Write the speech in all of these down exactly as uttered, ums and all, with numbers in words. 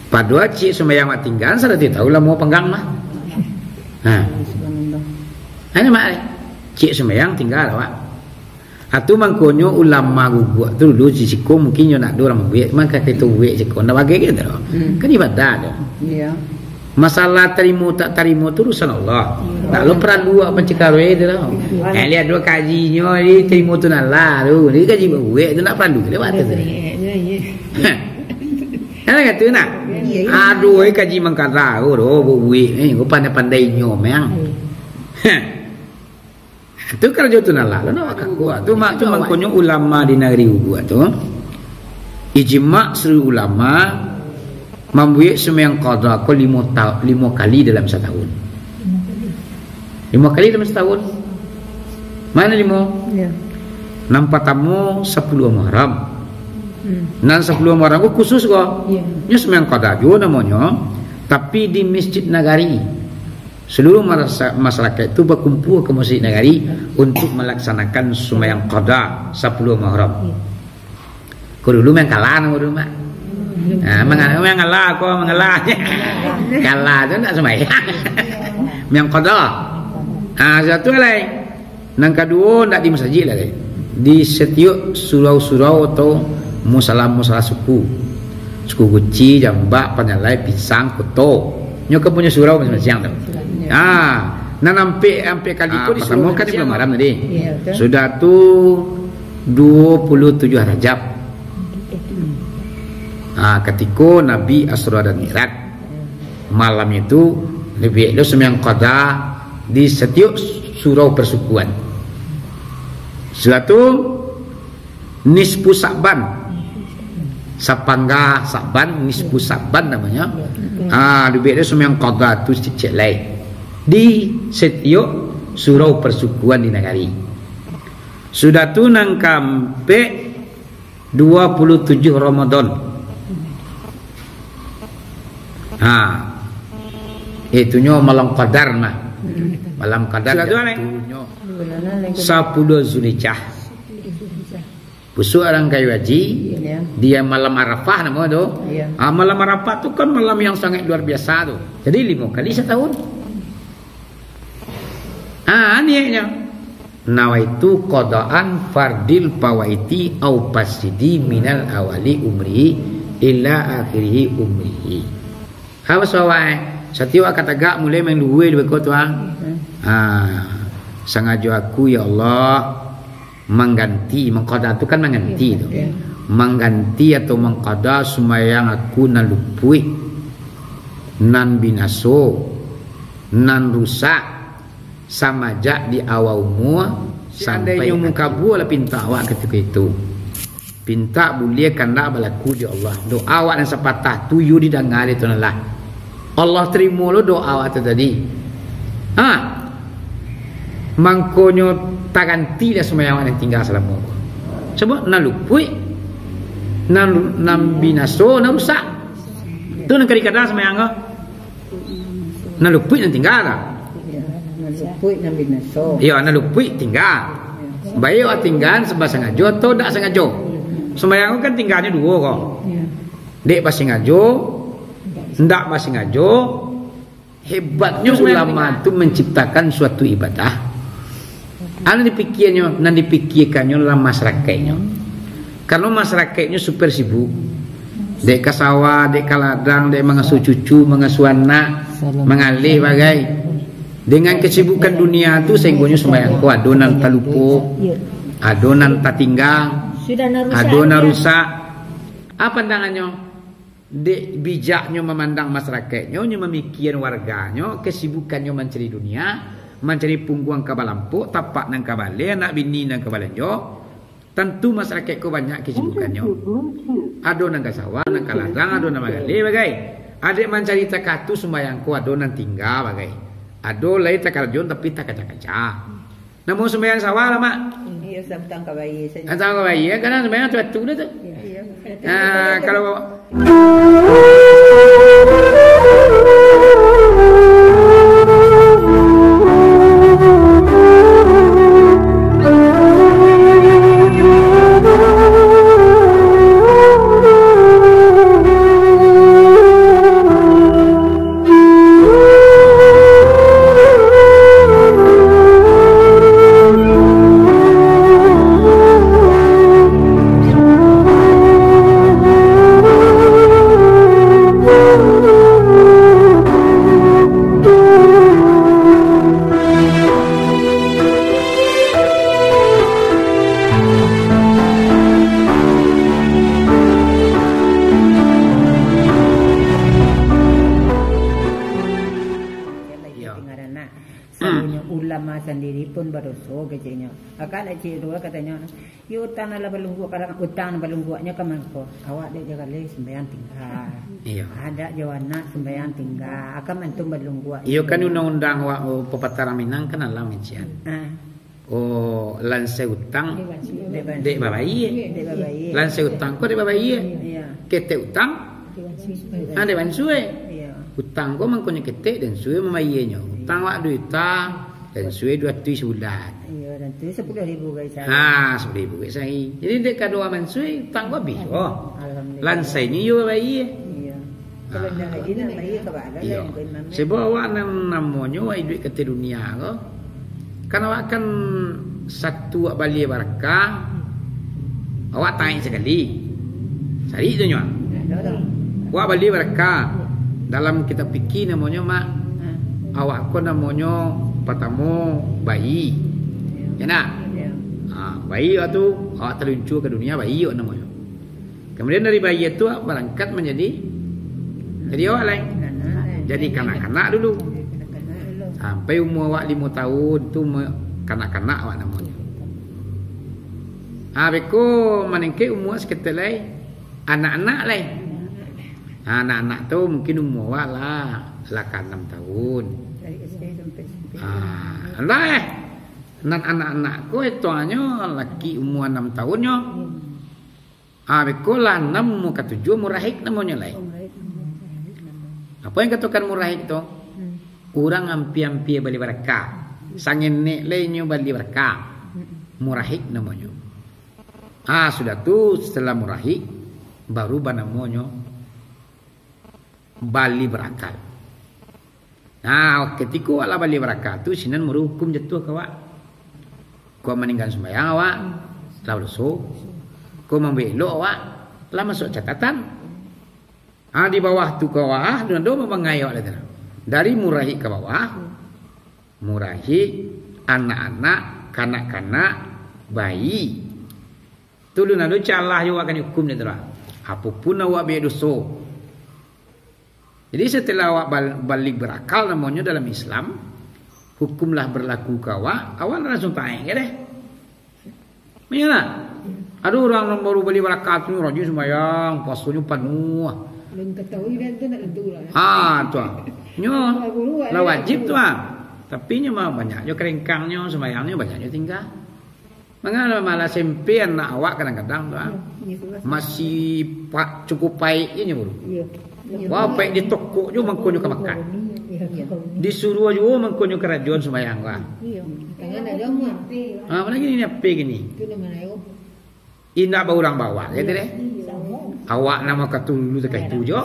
Padohal ciek sumbayang awak tinggaan, sadang tau lamo panggang mah. Ha. Anu, Mak, ciek sumbayang tinggaan awak. Atu mangkonyo ulama guguak tu dulu di siko mungkin nyo nak ado urang mambuek, mangko kito buek siko, ndak bagai kito. Hmm. Kan ibadah tu. Iya. Masalah tarimo tak tarimo tu urusan Allah. Iya. Ndak lo paralu awak pancekawe tu lah. Iya. Eh, lihat dua kajinyo, di tarimo tu nak lah tu. Di kaji buek tu ndak paralu kito batas tu. Iya, iya, iya. Kan kata nak? Iya, iya. Aduh, eh, kaji mangkada ko doh, buek ni, ko pandai-pandai inyo memang. Iya. Heh. Tu karajo tu nak lah, nak kakuak. Tu mak tu mangkonyo ulama di nagari Uguak tu, ijma' seluruh ulama mambuek sumbayang qada ko limo ta-, limo kali dalam satahun. Limo kali dalam satahun. Mano limo? Iya. Nan partamo sapuluah Muharram. Hmm. Nan sapuluah Muharram ko khusus ko. Iya. Nyo sumbayang qada juo namonyo, tapi di Masjid Nagari. Seluruh marasa-, masyarakat tu bakumpua ka Masjid Nagari untuk malaksanakan sumbayang qada sapuluah Muharram. Iya. Ko dulu main kalah namo dulu, Mak. Ha, manga-, main kalah ko, main kalah. Kalah tu ndak sumbayang. Main qada. Ha, satu lai. Nan kaduo, ndak di masajik lai. Di satiok surau-surau atau musala-musala suku. Suku Guci, Jambak, Panyalai, Pisang, Koto. Nyo kan punyo surau masiang-masiang tu. Ha, nan ampek, ampek kali ko di surau kan di bulan Muharram tadi. Iya, betul. Sudah tu, duo puluah tujuah Rajab. Ha, katiko Nabi Isra dan Mi'raj. Malam itu, labiah elok sumbayang qada di satiok surau persukuan. Sudah tu, nisfu Sa'ban. Sapangga Sa'ban, nisfu Sa'ban namonyo. Ah, labiah elok sumbayang qada tu ciek lai. Di satiok surau persukuan di nagari. Sudah tu nan kaampek, duo puluah tujuah Ramadan. Ha. Itunyo malam Qadar mah. Malam Qadar. Sudah tu, Alek? Itunyo sapuluah Zulhijjah. Busuak urang kayu haji, iya, di malam Arafah namo tu. Iya. Ha, malam Arafah tu kan malam yang sangat luar biasa tu. Jadi limo kali satahun. Ah, niatnyo. Nawaitu qadaan fardil fawaiti au fasidi minal awali umrihi ila akhirihi umrihi. Apo sawae? Satiok akad tagak mulai main luwe di beko tu, ah. Hmm. Ah, sangajo aku, ya Allah, mangganti, mangqada tu kan mangganti tu. Iya. Mangganti atau mangqada sumbayang aku nan lupuik, nan binaso, nan rusak, samajak di awa umua sampai. Seandainyo mangkabua lah pintak awak katiko itu, pintak buliah kandak balaku jo Allah. Doa awak nan sapatah tu yo didanga dek Tuhan Allah. Allah tarimo lo doa awak tu tadi. Ha. Mangkonyo taganti lah sumbayang awak nan tingga salamo ko. Sabab nan lupuik, nan, nan binaso, nan rusak. Tu nan ka dikada sumbayang ko. Nan lupuik nan tingga lah. Iya, nan lupuik nan binaso. Iya, nan lupuik tingga. Iya. Baik awak tingga basangajo atau dak sangajo. Sumbayang ko kan tingganyo duo ko. Iya. Dek basangajo, ndak basangajo. Hebatnyo ulama tu manciptakan suatu ibadah. Nan dipikianyo, nan dipikirkannyo lah masarakaiknyo. Karano masarakaiknyo super sibuk. Dek ka sawah, dek ka ladang, dek mangasuah cucu, mangasuah anak, mangaleh bagai. Dengan kesibukan dunia tu, sahinggonyo sumbayang ko ado nan talupo, ado nan tatingga, ado nan rusak. Apo pandangannyo? Dek bijaknyo mamandang masarakaiknyo, nyo mamikian warganyo, kesibukannyo mancari dunia, mancari pungguang ka balampok, tapak nan ka baleh, anak bini nan ka balanjo. Tantu masarakaik ko banyak kesibukannyo. Ado nan ka sawah, nan ka ladang, ado nan magaleh bagai. Dek mancari takatu sumbayang ko ado nan tingga bagai. Ado lai takarajoan tapi takaca-kaca. Namo sumbayang sawah lah, Mak? Iyo, sabutang ka bayi sajo. Ah, sabutang ka bayi, kan? Kadang sumbayang tu, tu dah tu. Iyo. Ah, kalau Sandiri pun badoso, keceknyo. Akak nak cik dua katonyo, "Yo, utang nan lah balungguak, kadang utang nan balungguaknyo ka mangko. Awak dek jagaleh sumbayang tingga. Iyo. Adak jo anak sumbayang tingga. Akan mantung balungguak." Iyo, kan undang-undang wa-, oh, papataran Minang kan alah mancian. Ah. Oh, lansai utang dek babayie. Dek babayie. Lansai utang ko dek babayie. Iyo. Ketek utang, ah, dek bansue. Iyo. Utang ko mangkonyo ketek, den sue mambayienyo. Utang wak duita, den sue duo ratuih sabulan. Iyo, den sue sapuluah ribu gai sahari. Ha, sapuluah ribu gai sahari. Jadi, dek kaduo mansue, utang ko abih. Oh. Alhamdulillah. Lansainyo iyo babayie. Iyo. Kalau Ah. ndak rajin, nak bayie ka baa, Iyo. Kan, Imam? Sebab awak nan namonyo awak iduik ka ateh dunia ko, kan awak kan satu awak bali baraka, awak taik sakali. Sarik tu nyo. Awak bali baraka. Dalam kitab fikih namonyo, Mak, awak ko namonyo patamo bayi. Ya nak? Ha, bayi awak tu, awak taluncua ka dunia, bayi awak namonyo. Kemudian dari bayi tu awak barangkat manjadi, jadi awak lai. Jadi kanak-kanak dulu. Sampai umua awak limo tahun tu, me-, kanak-kanak awak namonyo. Ha, beko maningkek umua saketek lai, anak-anak lai. Ha, anak-anak tu mungkin umua awak lah, lah ka anam tahun. Ha, lah, eh. Nan anak-anak ko, etonyo laki umua anam tahun nyo. Ha, beko lah anam, umua katujuah murahik namonyo lai. Apo yang katokan murahik tu? Urang ampia-ampia bali baraka. Sangenek lai inyo bali baraka. Murahik namonyo. Ah, sudah tu, setelah murahik, baru banamonyo bali barakal. Nah, katiko awak lah bali barakal tu, sinan baru hukum jatuah ka awak. Kok maninggalan sumbayang awak, lah badoso. Kok mambuek elok awak, lah masuak catatan. Ha, di bawah tu ka bawah, alun ado mambangai awak lai tu. Dari murahik ka bawah, murahik, anak-anak, kanak-kanak, bayi. Tu alun ado calah jo awak ka dihukum dek tu lah. Apo pun awak buek doso. Jadi, setelah awak bal-, bali barakal namonyo dalam Islam, hukum lah berlaku ka awak, awak lah langsuang taek ka deh. Iyolah. Ado urang nan baru bali barakal tu, rajin sumbayang, puasonyo panuah. Alun katahui dah tu nak tentu lah. Ha, tu ah. Nyo lah wajib tu ah. Tapi nyo mah banyak jo karengkangnyo, sumbayangnyo banyak jo tingga. Manga malah S M P anak awak kadang-kadang tu ah. Masih pa-, cukuik paik je nyo baru. Wah, paik ditokok juo mangkonyo ka makan. Disuruah juo mangkonyo karajoan sumbayang tu ah. Ha, mana gini ni, apo gini? Indak baurang bawah, kata deh. Awak namo katua dulu takah itu jo.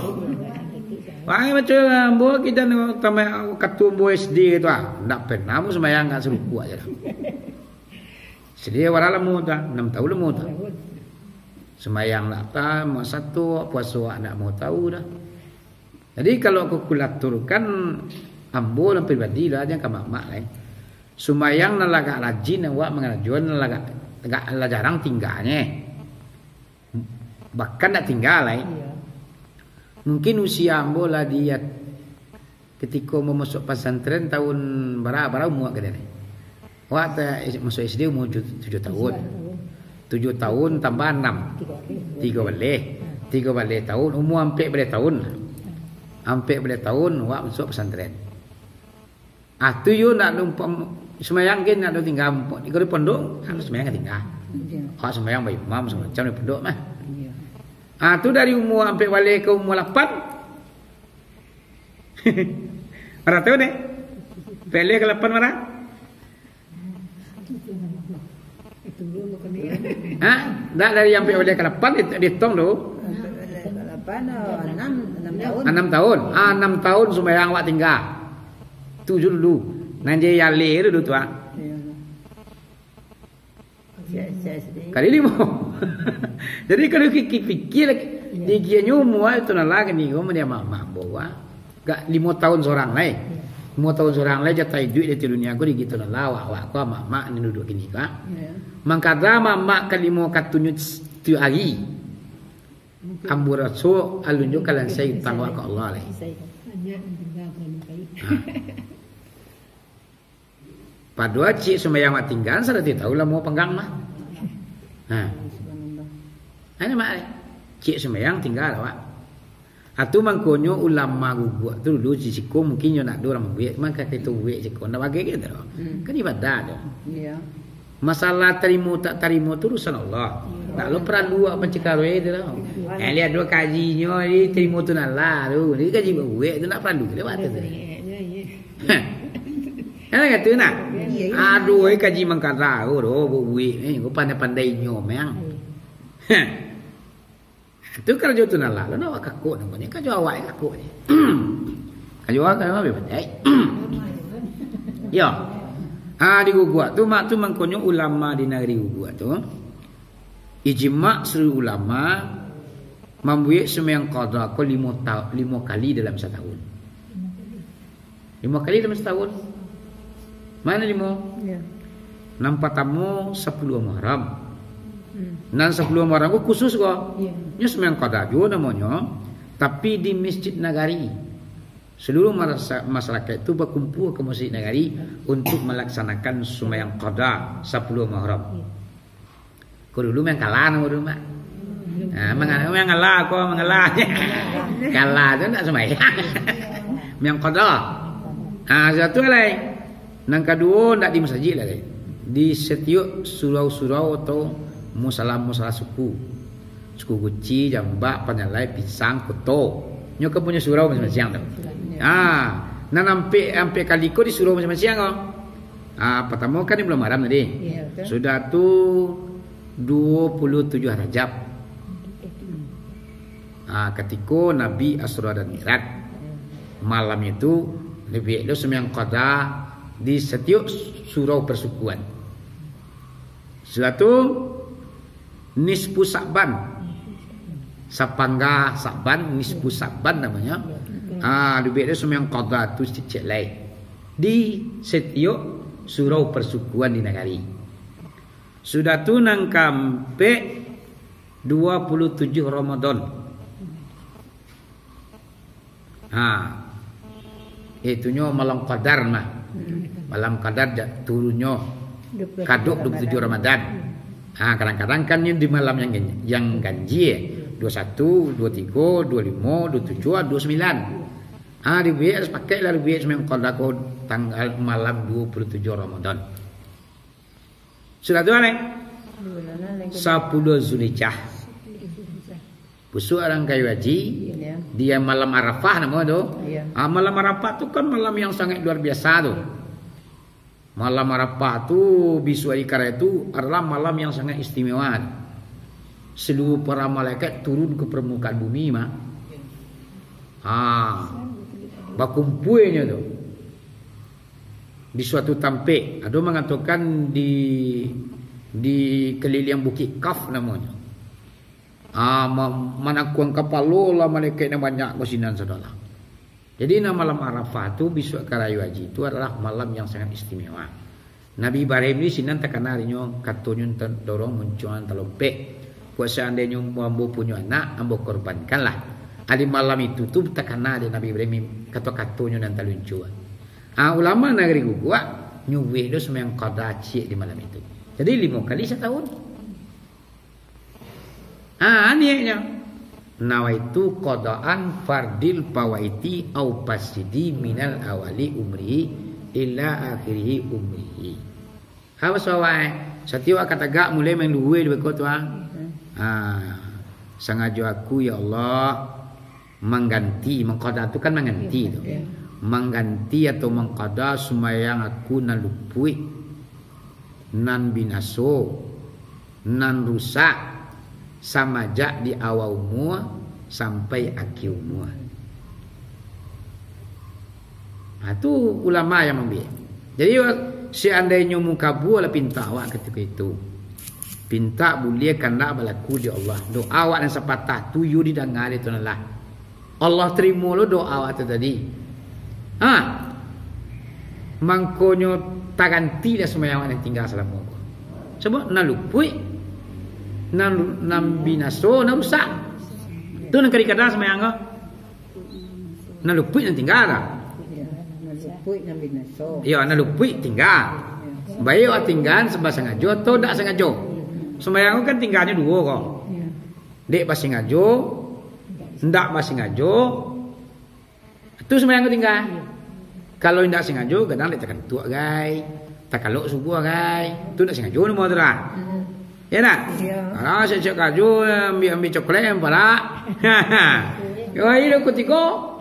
Wah, macam ambo kita namo tambah katua ambo S D gitu ah. Ndak pernah ambo sumbayang ndak sarukuak je lah. S D awak lamo tu ah, anam tahun lamo tu ah. Sumbayang ndak tahu, mau satu, puaso ndak mau tahu dah. Jadi, kalau kalkulatorkan, ambo lah pribadi lah, jan ka mamak lai. Sumbayang nan lah agak rajin awak mangarajoan, nan lah agak, agak lah jarang tingganyo. Bahkan ndak tingga lai. Iyo. Mungkin usia ambo lah di at-, katiko ambo masuak pasantren tahun bara, bara umua kini ni? Awak ta-, masuak S D umua tujuah, tujuah tahun. Tujuah tahun tambah anam. Tigo baleh. Tigo baleh tahun, umua ampek baleh tahun. Ampek baleh tahun awak masuak pasantren. Ah, tu yo ndak ado pom-, sumbayang kan ndak ado tingga, iko di pondok, ah, sumbayang kan tingga. Iyo. Awak sumbayang baimam, samacam di pondok mah. Iyo. Ah, tu dari umua ampek baleh ka umua lapan. Bara tahun deh? Ampek baleh ka lapan bara? Ha? Ndak, dari ampek baleh ka lapan di-, dihitung tu. Ampek baleh ka lapan, oh, anam, anam tahun. Anam tahun. Ah, anam tahun sumbayang awak tingga. Tu dulu. Nan di Yale dulu tu ah. Iyo. Kali limo. Jadi, kalau pikir-pikir lagi, iyo, tingginyo umua tu nan lah gini, umua dia mak-, mabok ah. Gak limo tahun surang lai. Iyo. Limo tahun surang lai jatah iduik di dunia ko, di gitu lah, awak-awak ko, amak-amak nan duduak kini ko. Iyo. Mangkada amak-amak ka limo katujuah tu hari. Ambo raso alun jo ka lansai utang awak ka Allah lai. Ha. Padohal ciek sumbayang awak tingga, sarato tahu lamo panggang mah. Ha. Subhanallah. Ado mak, ciek sumbayang tingga awak. Atu mangkonyo ulama guguak tu dulu di siko mungkin nyo nak ado urang buek, mangko kito buek siko, ndak bagai kito. Hmm. Kan ibadah tu. Iya. Masalah tarimo tak tarimo tu urusan Allah. Iya. Ndak lo paralu awak pancekarai tu lah. Iya. Eh, lihat dua kajinyo, di tarimo tu nak lah tu. Jadi kaji buek tu ndak paralu tu, waktu tu. Iya, iya, iya. Kan kata nak? Iya, iya. Aduh, eh, kaji mangkada ko doh, buek ni, ko pandai-pandai nyo, memang. Iya. Heh. Tu karajo tu nak lah, lo nak awak kakok namo ni, karajo awak kakok ni. Karajo awak kan lebih pandai. Yo. Ha, di guguak tu, mak tu mangkonyo ulama di nagari guguak tu. Ijma' seluruh ulama mambuek sumbayang qada ko limo ta-, limo kali dalam satahun. Limo kali dalam satahun. Mano limo? Ya. Nan partamo sapuluah Muharram. Hmm. Nan sapuluah Muharram ko khusus ko. Ya. Nyo sumbayang qada juo namonyo, tapi di Masjid Nagari. Seluruh marasa-, masyarakat tu bakumpua ka Masjid Nagari untuk malaksanakan sumbayang qada sapuluah Muharram. Ya. Ko dulu memang kalah namo dulu, Mak. Ha, memang, memang kalah ko, memang kalah. Kalah tu ndak sumbayang. Memang qada. Ha, satu lai. Nan kaduo ndak di masajik lai. Di satiok surau-surau atau musala-musala suku. Suku Guci, Jambak, Panyalai, Pisang, Kuto. Nyo kan punyo surau masiang-masiang tu. Ha, nan ampek, ampek kali ko di surau masiang-masiang ko. Ah, partamo kan di bulan Muharram tadi. Iya, betul. Sudah tu duo puluah tujuah Rajab. Ah, katiko Nabi Isra dan Mi'raj. Malam itu, labiah elok sumbayang qada di satiok surau parsukuan. Sudah tu, Nisfu Sa'ban. Sapangga Sa'ban, Nisfu Sa'ban namonyo. Ah, labiah elok sumbayang qada tu cek-cek lai. Di satiok surau parsukuan di nagari. Sudah tu nan kaampek, duo puluah tujuah Ramadan. Ha. Itunyo malam qadar mah. Hmm. Malam qadar ja-, turunnyo kadok duo puluah tujuah Ramadan. Ha, kadang-kadang kan nyo di malam yang gan-, yang ganjil. Duo satu, duo tigo, duo limo, duo tujuah, duo sambilan. Ha, labiah elok sapakaik lah labiah elok sumbayang qada ko tanggal malam duo puluah tujuah Ramadan. Sudah tu, Neng? Sapuluah Zulhijjah. Pusuak urang kayu haji, iya, di malam Arafah namo tu. Iya. Ah, malam Arafah tu kan malam yang sangat luar biasa tu. Malam Arafah tu, bisuak hari karaya tu adalah malam yang sangat istimewa. Seluruh para malaikat turun ke permukaan bumi, mah. Ah, bakumpuanyo tu. Di suatu tampek, ado mangatokan di, di keliliang Bukik Kaf namonyo. Ah, ma-, manakuang kapalo lah malaikat nan banyak ko sinan sadolah. Jadi, nan malam Arafah tu, bisuak karayo haji tu adalah malam yang sangat istimewa. Nabi Ibrahim ni sinan takana dinyo, katonyo tadorong muncuang talompek. Kok seandainyo ambo punyo anak, ambo korbankanlah. Di malam itu tu takana dek Nabi Ibrahim kato-katonyo nan taluncua. Ah, ulama nagari Guguak, nyo buek do sumbayang qada ciek di malam itu. Jadi, limo kali satahun. Ah, niatnyo. Nawaitu qadaan fardil fawaiti au fasidi minal awali umrihi ila akhirihi umrihi. Apo sawae? Satiok akad tagak mulai main luhua di beko tu, ah. Ah, sangajo aku, ya Allah, mangganti, mangqada tu kan mangganti tu. Iya. Mangganti atau mangqada sumbayang aku nan lupuik, nan binaso, nan rusak, samajak di awa umua sampai akhia umua. Ha, tu ulama yang mambiak. Jadi, seandainyo mukabua lah pintak awak katiko itu. Pintak buliah kandak balaku di Allah. Doa awak nan sapatah tu yo didanga dek Tuhan Allah. Allah tarimo lo doa awak tu tadi. Ha. Mangkonyo taganti lah sumbayang awak nan tingga salamo ko. Sabab nan lupuik, nan, nan binaso, nan rusak. Tu nan ka dikada sumbayang ko. Nan lupuik nan tingga lah. Ya, nan lupuik nan binaso. Ya, nan lupuik tingga. Ya. Baik awak tinggaan basangajo atau ndak sangajo. Sumbayang tu kan tinggaanyo duo ko. Dek basangajo, ndak basangajo. Tu sumbayang ko tingga. Kalau indak sangajo, kadang dek takantuak, gai. Takalok subuah, gai. Tu indak sangajo namo tu lah. Ya ndak? Iyo. Alah, siap-siap karajo, ambiak-ambiak coklat, palak. Yo, iyo, kutiko.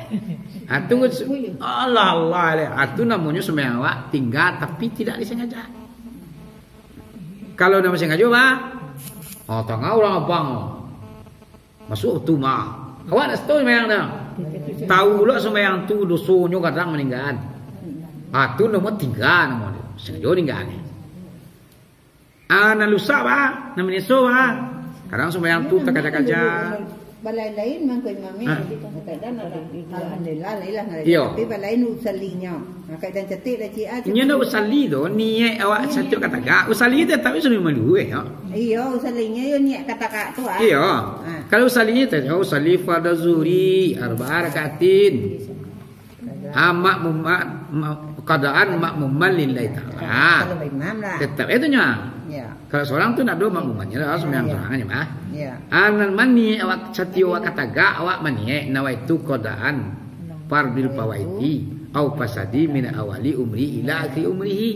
Ah, tu, Allah, Allah, leh. Ah, tu namonyo sumbayang awak tingga, tapi tidak disengaja. Kalau namo sangajo, bah. Oh, tangah urang abang. Masuak tu mah. Awak ndak tahu sumbayang tu. Tahu pulo sumbayang tu dosonyo kadang maninggaan. Ah, tu namo tingga namo tu. Sangajo tingga ni. Ah, nan lusak, bah, nan miniso, bah. Kadang sumbayang tu takaja-kaja. Balain-lain mangko imam ni. Ah. Kadang ada, alhamdulillah, lah, lah, lah. Iyo. Tapi balain usalinyo. Nah, kadang cetik dah, cik, ah, inyo cetik. Ndak usali tu, niat awak satu ka tagak. Usali tu tapi suruh malu, eh, yo. Iyo, usalinyo yo niat ka tagak tu, ah. Iyo. Ah. Kalau usali tu, yo, usali fardu zuhri arba'a rakaatin. Ah, makmum, ma-, ma-, qadaan makmuman lillahi ta'ala. Kalau imam lah. Tetap itu nya. Ya. Kalau seorang tu ndak ado makmumannyo lah, sembahyang seorang aja mah. Ya. Anan mani awak satio awak ka tagak, awak maniaik nawaitu qadaan fardil fawaiti au fasadi min awali umri ila akhir umrihi.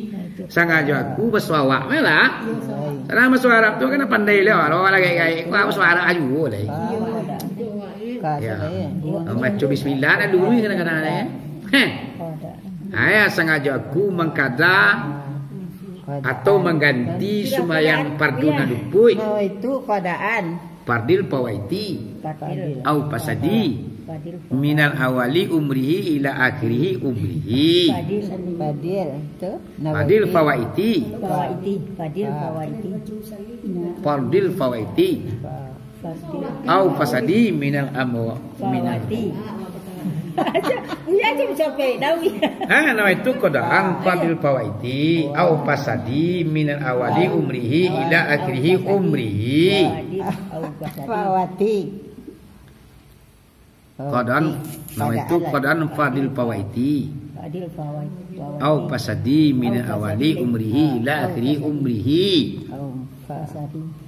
Sangajo aku baso awak mah lah. Karena baso Arab tu kan pandai lah, kalau lagi gai, aku baso Arab aju lah. Ya. Baco bismillah dah dulu kadang-kadang, eh. Heh. Ayah sangajo aku mangkada atau mangganti sumbayang fardu nan lupuik. Nawaitu qadaan. Fardil fawaiti. Fardil. Au fasadi. Fardil fawaiti. Minal awali umrihi ila akhirihi umrihi. Fardil. Fardil. Tu. Fardil fawaiti. Fawaiti. Fardil fawaiti. Fardil fawaiti. Au fasadi minal amwa-, minal. Buya tu sampai tahu ya. Ha, nawaitu qadaan fardil fawaiti au fasadi minal awali umrihi ila akhirihi umrihi. Fawati. Qadaan, nawaitu qadaan fardil fawaiti. Fardil fawaiti. Au fasadi minal awali umrihi ila akhiri umrihi. Au fasadi.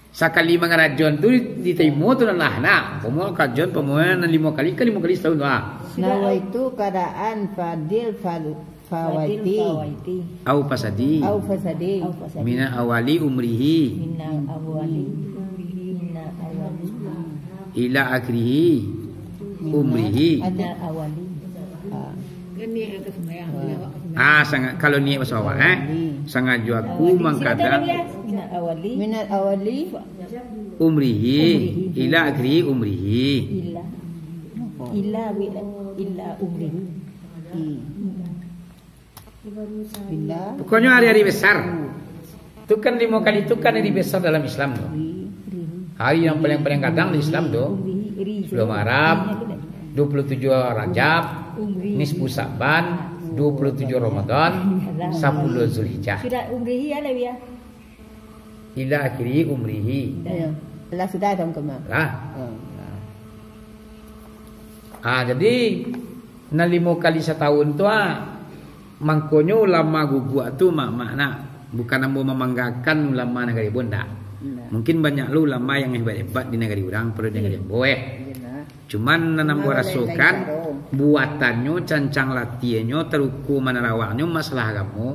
Sakali mangarajoan tu ditarimo tu lah, nah. Umpamo karajoan, umpamo nan limo kali, kan limo kali satahun tu, ah. Nawaitu qadaan fardil fal-, fawaiti. Au fasadi. Au fasadi. Minal awali umrihi. Minal awali umrihi. Minal awali. Ila akhirihi. Umrihi. Minal awali. Ah. Ah, sangat, kalau niat baso awak, eh. Sangajo aku mangkada. Minal awali. Minal awali. Umrihi. Umrihi. Ila akhiri umrihi. Ila. Ila wi-, ila umrihi. Hmm. Ila. Pokoknyo hari-hari besar. Tu kan limo kali tu kan hari besar dalam Islam tu. Hari yang paling-paling gadang di Islam tu, sepuluh Muharram, dua puluh tujuh Rajab, nisfu Sa'ban, dua puluh tujuh Ramadan, sapuluh Zulhijjah. Sudah umrihi ya, Lewi, ya? Ila akhiri umrihi. Ya. Lah sudah tahun kema. Lah. Hmm. Ah, jadi, nan limo kali satahun tu, ah, mangkonyo ulama guguak tu, mak, mak, nak, bukan ambo mambanggakan ulama nagari ambo, ndak. Ndak. Mungkin banyak lo ulama yang hebat-hebat di nagari urang, pado di nagari ambo, eh. Iya, ndak. Cuman nan ambo rasokan, buatannyo, cancang latiahnyo, taruko manarawangnyo, masalah agamo,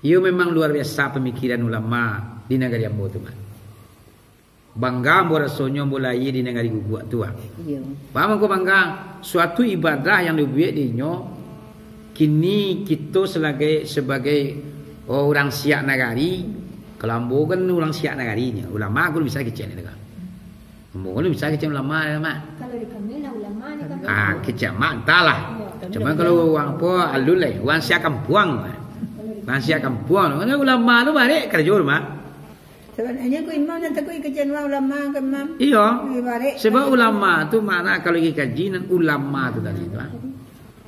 iyo memang luar biasa pamikiran ulama di nagari ambo tu, mak. Bangga ambo rasonyo ambo lahia di nagari guguak tu, ah. Iyo. Paham angku bangga? Suatu ibadah yang dibuek di inyo, kini kito sebagai, sebagai, oh, urang siak nagari, kalau ambo kan urang siak nagari nyo, ulama aku bisa kecek ni kan. Ambo kan bisa kecek ulama, ulama. Kalau di kami lah ulama ni kan. Ah, kecek mak, antahlah. Iyo. Cuma kalau urang apo, alun lai, urang siak kampuang. Urang siak kampuang, kan ulama tu barek karajo rumah. Sabananyo ko imam nan takuik kajian urang ulama ko imam. Iyo. Ibarat sebab ulama tu makna kalau igi kaji nan ulama tu tadi tu, ah.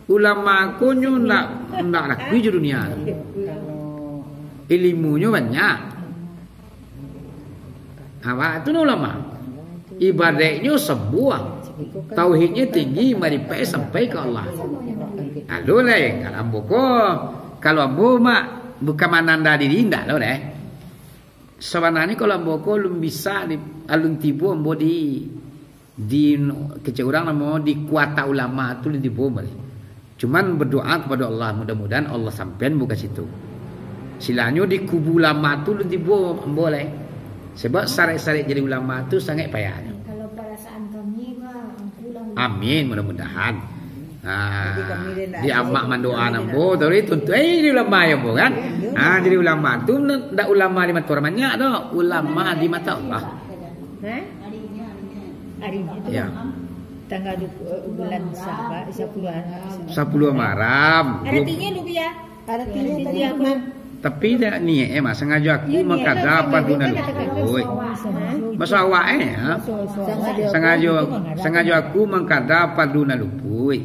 Ulama ko nyo ndak, ndak rakui jo dunia tu. Ilimunyo banyak. Awak tu nan ulama. Ibaratnyo sabuah. Tauhidnyo tinggi, maripaik sampai ka Allah. Lalu lai, kalau ambo ko, kalau ambo mak, Bukan mananda diri, indak lo deh. Sabananyo kalau ambo ko alun bisa di, alun tibo ambo di, di kecek urang namo di kuata ulama tu alun tibo ambo deh. Cuman berdoa kepada Allah, mudah-mudahan Allah sampaian ambo ka situ. Silanyo di kubu ulama tu alun tibo ambo lai. Sebab sarek-sarek jadi ulama tu sangaik payahnyo. Kalau perasaan kami mah, angkulah. Amin, mudah-mudahan. Nah, jadi kami ni ndak di amak mandoa nang bo, tadi tuntu, eh, di ulama yo bo kan? Ah, jadi ulama tu ndak ulama di mato urang banyak doh, ulama di mato Allah. Hah? Hari ini tu. Ya. Tanggal dua puluh, eh, bulan Sabat, sapuluah. Sapuluah Muharram. Artinya lu biar. Artinya tadi aku. Tapi dak niat, eh, Mak, sangajo aku mangkada pardu nan lupuik. Baso awak, eh, ha? Sangajo, sangajo aku mangkada pardu nan lupuik.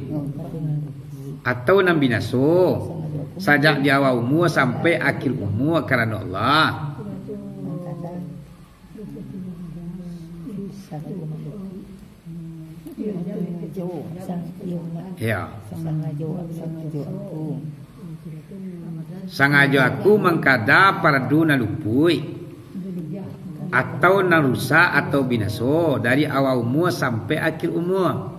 Atau nan binaso. Sajak di awal umua sampai akhir umua karano Allah. Ya. Sangajo, sangajo aku. Sangajo aku mangkada pardu nan lupuik, atau nan rusak, atau binaso, dari awal umua sampai akhir umua.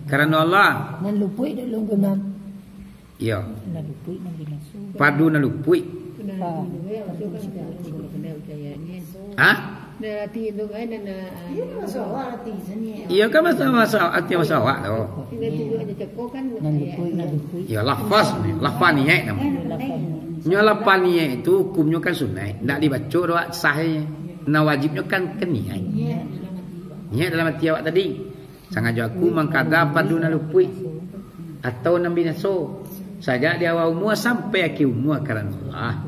Karano Allah. Nan lupuik dek ulun genam. Iyo. Nan lupuik, nan binaso. Pardu nan lupuik. Ha. Hah? Iyo, kan maso, maso, arti maso awak tu. Nan lupuik, nan lupuik. Iyo, lafaz ni, lafaz niaik namo. Nyo lafaz niaik tu hukumnyo kan sunaik, ndak dibaco doh sah. Nan wajibnyo kan, kan niaik. Niaik dalam ati awak tadi. Sangajo aku mangkada pardu nan lupuik atau nan binaso, sajak di awal umua sampai akhir umua karano Allah.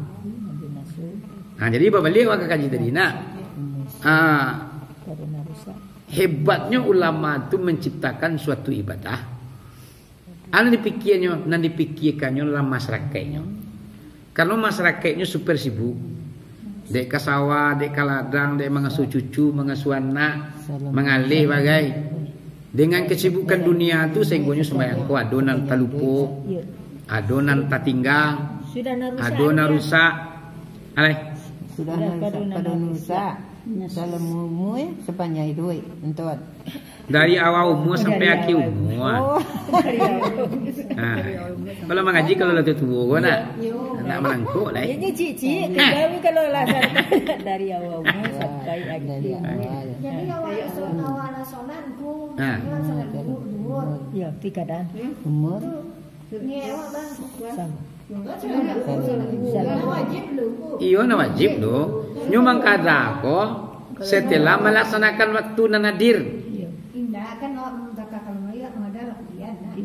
Nah, jadi babaliak awak ka kaji tadi, nak. Ah, hebatnyo ulama tu manciptakan suatu ibadah. Nan dipikianyo, nan dipikiekan nyo lah masarakaiknyo. Karano masarakaiknyo super sibuk. Dek ka sawah, dek ka ladang, dek mangasuah cucu, mangasuah anak, mangaleh bagai. Dengan kesibukan dunia tu, sahinggonyo sumbayang ko ado nan talupo, ado nan tatingga, ado nan rusak. Alai. Sudah nan rusak, pado nan rusak. Dalam umua, sapanjang iduik, entah. Dari awal umua sampai akhir umua. Oh. Ha. Kalau mangaji, kalau lah tuo-tuo ko nak, nak malangkok lai. Iyo, cik-cik, kalau lah dari awal umua sampai akhir umua. Jadi awak solat, awak lah solat tu, ha, solat duhur, duhur. Iyo, ti kadang. Umur. Ni awak, Bang. Sama. Iyo, nan wajib tu. Nyo mangkada ko setelah malaksanakan waktu nan hadir. Indak, kan awak mangkada kalau mangkada lah kuliah, nah.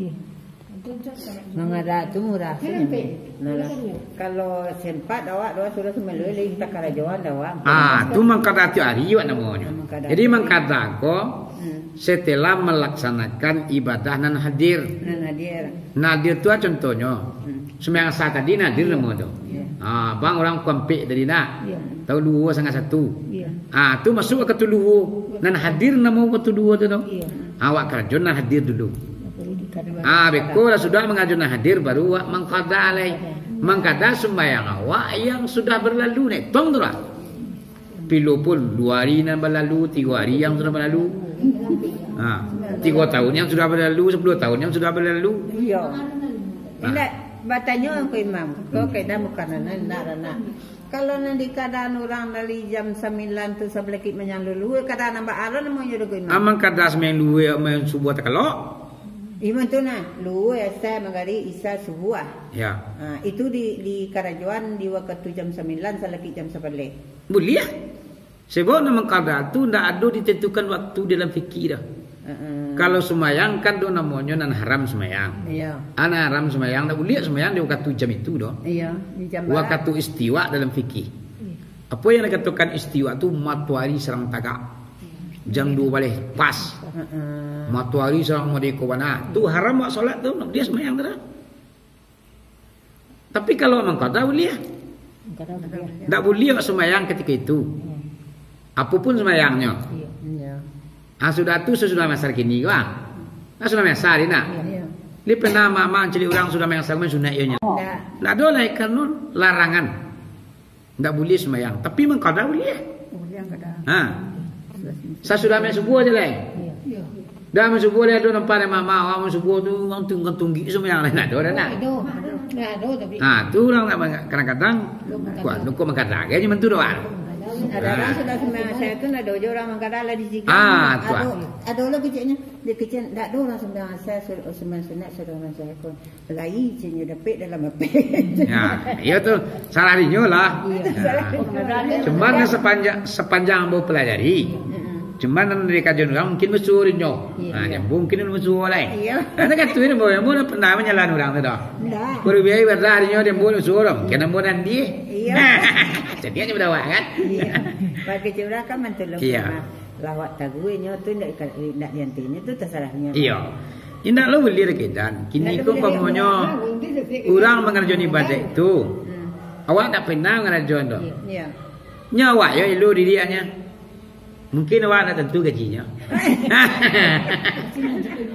Mangkada tu murah sajo. Nah, lah. Kalau sempat awak doa sudah sumelu lagi takarajoan dah awak. Ah, tu mangkada tiok hari awak namonyo. Jadi mangkada ko setelah malaksanakan ibadah nan hadir. Nan hadir. Nan hadir tu contohnyo. Sumbayang Asar tadi nan hadir namo tu. Ha, bang urang Kuampek tadi nak. Tahun duo sangah satu. Ha, tu masuak wakatu duo. Nan hadir namo wakatu duo tu tu. Awak karajo nan hadir dulu. Ha, beko lah sudah mangarajo nan hadir, baru awak mangkada lai. Mangkada sumbayang awak yang sudah berlalu, nak etong tu lah. Pilo pun duo ari nan balalu, tigo ari yang sudah balalu. Ha, tigo tahun yang sudah balalu, sapuluah tahun yang sudah balalu. Iyo. Ha. Indak, batanyo ko Imam, ko kena bukan anak, indak anak. Kalau nan di kadaan urang dari jam sambilan tu sabalakik manyang lulua, kadaan nan baa lo namonyo doh ko Imam? Aman kada sumbayang lulua, main subuah takalok. Imam tu nah, lulua, asa, magarib, isa, subuah. Ya. Ha, itu di, di karajoan di wakatu jam sambilan salakik jam sabaleh. Buliah. Sebab nan mangkada tu ndak ado ditentukan waktu dalam fikih dah. Heeh. Kalau sumbayang kan do namonyo nan haram sumbayang. Iyo. Ah, nan haram sumbayang ndak buliah sumbayang di wakatu jam itu doh. Iyo, di jam barat. Wakatu istiwa dalam fikih. Iyo. Apo yang dikatokan istiwa tu, matoari sadang tagak. Jam duo baleh pas. Heeh. Matoari sadang madeko bana. Tu haram awak solat tu, ndak buliah sumbayang tu dah. Tapi kalau mangkada buliah. Mangkada buliah. Ndak buliah awak sumbayang katiko itu. Hmm. Apo pun sumbayangnyo. Iyo. Ah, sudah tu sasudah mansar kini ko, ah. Ah, sudah mansar, nak. Iyo. Lai pernah amak-amak mancaliak urang sudah mansar, main sunat iyo nyo. Ndak. Ndak ado lai, karano larangan. Ndak buliah sumbayang. Tapi mangkada buliah. Buliah kada. Ha. Sasudah main subuh aja lai. Iyo. Dah main subuh lai, ado nampak dek mama, awak main subuh tu, urang tunggang tunggik sumbayang lai. Ndak ado dah, nak? Ado. Ndak ado, tapi Ha, tu urang nak mangga-, kadang-kadang, kuat, nu ko mangkada, kayaknya mantu doh, ah. Kadang-kadang sudah sumbayang asar tu, ndak ado je urang mangkada lah di situ. Ah, tu, ah. Ado, ado lah keceknyo. Di kecek, ndak ado urang sumbayang asar, sur-, sumbayang sunat, suruh urang sahur. Lai, ceknyo dapek dalam apek. Ya, iyo tu. Salah dinyo lah. Iyo. Ya. Salah dinyo. Cuman kan sepanjang, sepanjang ambo pelajari, Mm-mm. cuman nan dari kajian urang mungkin basuo dinyo. Iyo. Ha, Iyo. ambo mungkin basuo lai. Iyo. Karena kan tu ambo, ambo dah pernah manyalaan urang tu doh. Ndak. Baru biaya ibadah dinyo, ambo basuo doh. Mungkin ambo nan di. Iyo. Jadi aja badawa kan? Iyo. Bagi urang kan mantu lo Iyo. pernah. Lawak taguih nyo tu ndak ika-, ndak diantinyo tu tasarahnyo. Iyo. Indak lo buliah lagi, Dan. Kini Ndak ko buliah lagi. umpamonyo urang mangarajoan ibadah tu. Hmm. Awak ndak pernah mangarajoan tu. Iyo. Nyo awak yo ilu diriaknyo. Mungkin awak ndak tantu gajinyo.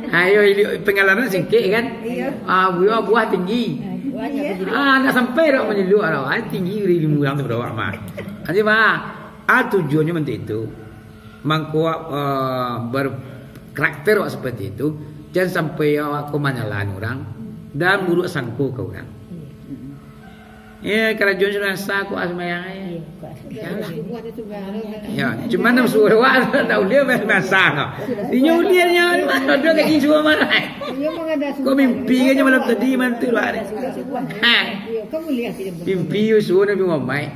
Ayo ilu pangalaman singkek kan? Iyo. Ah, buah, buah tinggi. Buah Iyo. tinggi. Ah, ndak sampai dak manyilu awak. Ah, tinggi ilmu urang tu pado awak mah. Jadi mah, ah, tujuannyo mantu itu. Mangko, eh, berkarakter awak seperti itu, jan sampai awak ko manyalaan urang dan buruk sangko ka urang. Eh, karajoan sudah sah ko asmayang, eh. Iyo, ko asmayang. Yo, cuman nan suruh awak dak ulih biasa ko. Inyo ulih nyo, ado kaji suruh marah. Ko mimpi kan malam tadi mantu awak. Ha. Mimpi suruh Nabi Muhammad.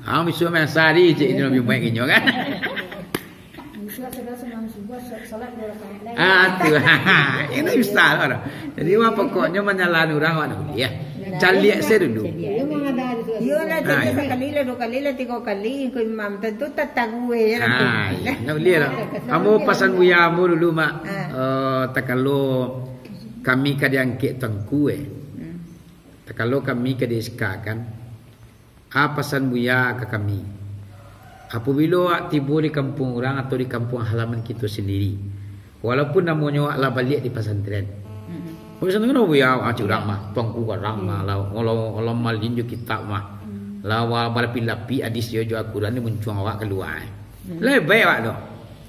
Ah, misuah main sari cik Nabi Muhammad inyo kan. Ah, tu. Ini bisa lah. Jadi, wah, pokoknya manyalaan urang awak dah buliah. Caliak se dulu. Iyo lah, Ah, caliak iyo. sakali lah, duo kali lah, tigo kali, ko imam tantu tataguih je nanti. Ah, iyo, ndak buliah lah. Ambo pasan buya ambo dulu, Mak. Ah. Eh, takalo kami ka diangkek tuanku, eh. Hmm. Takalo kami ka di-S K kan. Ah, pasan buya ka kami. Apabilo awak tibo di kampuang urang atau di kampuang halaman kito sandiri, walaupun namonyo awak lah baliak di pasantren. Mm-mm. Pasantren kan buya, ah, cik urang mah, tuanku garang mah, Mm. lah, kalau, kalau malin jo kitab mah. Mm. Lah, wa-, balapi-lapi hadis jo, jo Al-Quran ni muncuang awak kalua. Mm. Lai baik awak tu.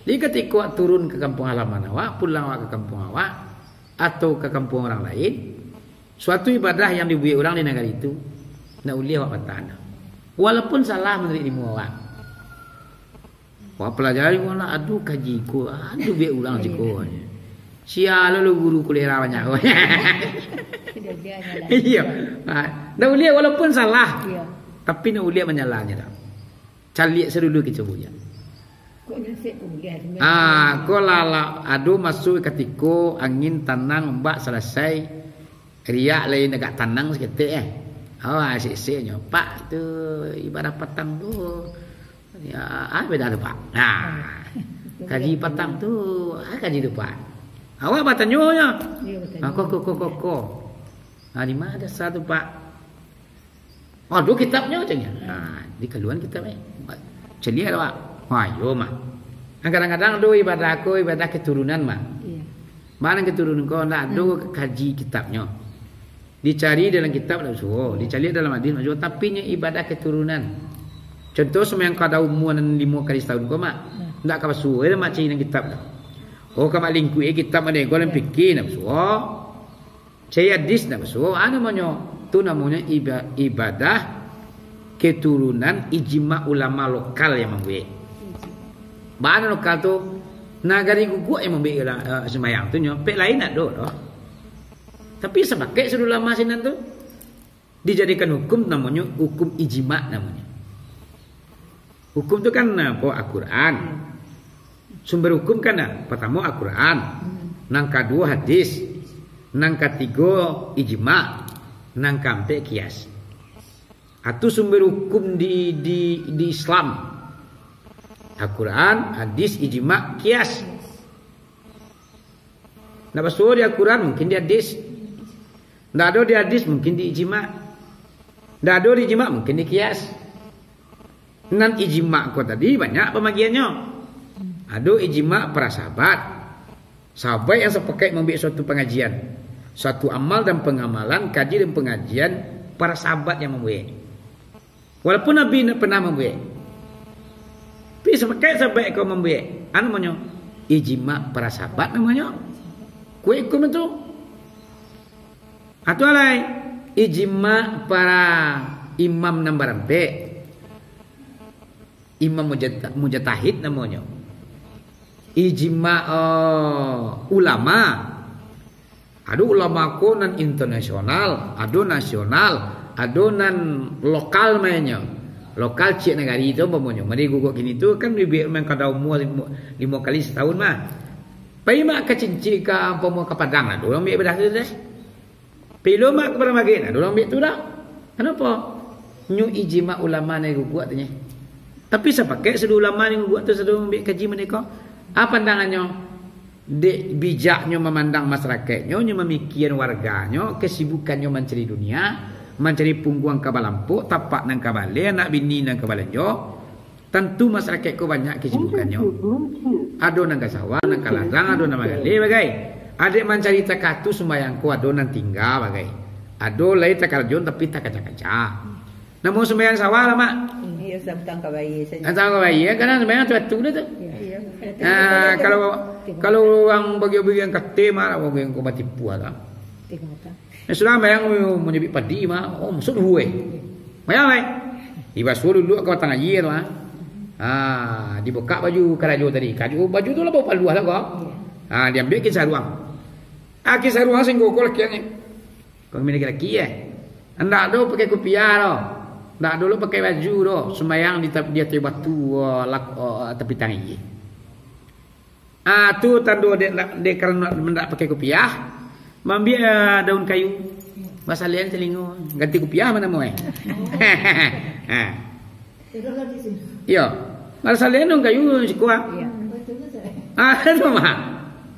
Jadi, katiko awak turun ka kampuang halaman awak, pulang awak ka kampuang awak, atau ka kampuang urang lain, suatu ibadah yang dibuek urang di nagari tu, ndak ulih awak batahan. Walaupun salah manuruik ilmu awak. Awak pelajari, awak nak adu kaji ko, adu buek urang siko. Sia lo guru kolera banyak ko. Iyo. Ha, ndak ulih walaupun salah. Iyo. Tapi ndak ulih manyalahnyo dah. Caliak se dulu kito buya. Kok nyasek ko buliah tu? Ah, ko lah, lah, ado maso katiko angin, tanang, ombak salasai, riak lai agak tanang saketek, eh. Oh, ah, sek-seknyo, "Pak, tu ibadah patang tu, ya, ah, beda tu, Pak." Nah, Hmm. kaji patang tu, ah, kaji tu, Pak. Awak batanyo nyo. Iyo, batanyo. Ah, ko, ko, ko, ko, ko. Ah, di ma dasar tu, Pak? Ado kitabnyo, caknyo. Ha, dikaluan kitab, eh. Caliak lah, Pak. Ha, iyo mah. Nah, kadang-kadang ado ibadah ko, ibadah keturunan mah. Iyo. Mano keturunan ko, ndak ado Hmm. kaji kitabnyo. Dicari dalam kitab ndak basuo, dicari dalam hadis ndak basuo, tapi nyo ibadah keturunan. Contoh, sumbayang qada umua nan limo kali satahun ko, Mak. Hmm. Ndak ka basuo, eh, Mak cari dalam kitab tu. Oh, ka Mak lingkuik, eh, kitab mano ko, dalam fikih ndak basuo. Cari hadis ndak basuo, ah, namonyo, tu namonyo iba-, ibadah keturunan ijma ulama lokal yang mambuek. Bana lokal tu, nagari guguak yang mambuek ula-, eh, sumbayang tu nyo, pek lain ndak ado doh. Tapi sapakaik sudah ulama sinan tu, dijadikan hukum namonyo hukum ijma namonyo. Hukum tu kan apo? Al-Quran. Sumber hukum kan, ah, partamo Al-Quran, nan kaduo hadis, nan katigo ijma, nan kaampek kias. Atu sumber hukum di, di, di Islam. Al-Quran, hadis, ijma, kias. Ndak basuo di Al-Quran, mungkin di hadis. Ndak ado di hadis, mungkin di ijma. Ndak ado di ijma, mungkin di kias. Nan ijma ko tadi banyak pambagiannyo. Ado ijma para sahabat. Sahabat yang sapakaik mambuek suatu pangajian, suatu amal dan pangamalan, kaji dan pangajian, para sahabat yang mambuek. Walaupun Nabi indak pernah mambuek. Tapi sapakaik sahabat ko mambuek. Anu namonyo? Ijma para sahabat namonyo. Kuek hukum itu. Atu alai, ijma para imam nan barampek. Imam mujata-, mujtahid namonyo. Ijma, eh, ulama. Ado ulama ko nan internasional, ado nasional, ado nan lokal mainyo. Lokal ciek nagari tu umpamonyo. Mari guguak kini tu kan bibik main kada umua limo, limo kali satahun mah. Pai mak ka Cincin ka umpamo ka Padang lah, urang ambiak badah tu deh. Pai lo mak ka Padang Magek lah, urang ambiak tu dah. Kanapo? Nyo ijma ulama nan guguak tu nyo. Tapi sapakaik sado ulama nan guguak tu sado ambiak kaji maniko. Apa pandangannyo? Dek bijaknyo mamandang masarakaiknyo, nyo mamikian warganyo, kasibukannyo mancari dunia, mancari pungguang ka balampok, tapak nan ka baleh, anak bini nan ka balanjo. Tantu masarakaik ko banyak kasibukannyo. Ado nan ka sawah, nan ka ladang, ado nan magaleh bagai. Adek mancari takah tu sumbayang ko ado nan tingga bagai. Ado lai takarajo tapi takaca-kaca. Namo sumbayang sawah lah, Mak? Iyo, santang ka bayie sajo. Santang ka bayie, kadang sumbayang tu atu dah tu. Iyo. Ah, kalau, kalau urang bagian-bagian kate, Mak, bagian ko mati puas lah. Tengok tak? Eh, sudah sumbayang, oh, manyabik padi, Mak. Oh, masuk duhu, eh. Sumbayang, eh. Dibasuah dulu ka batang aia tu, ah. Ah, dibukak baju karajo tadi. Karajo, baju tu lah bau paluah lah ko. Iyo. Ah, diambiak kain saruang. Ah, kain saruang singgo ko lakian ni. Kami laki-laki, eh. Ndak ado pakai kupiah doh. Ndak ado lo pakai baju doh. Sumbayang di tap-, di ateh batu, oh, lak-, oh, tapi tang aia. Ah, tu tando dek, dek karano ndak pakai kupiah. Mambiak, ah, daun kayu. Basalian salingo. Ganti kupiah mah namo, eh. Ah. Iyo. Basalian daun kayu siko, ah. Iyo. Ah, tu mah.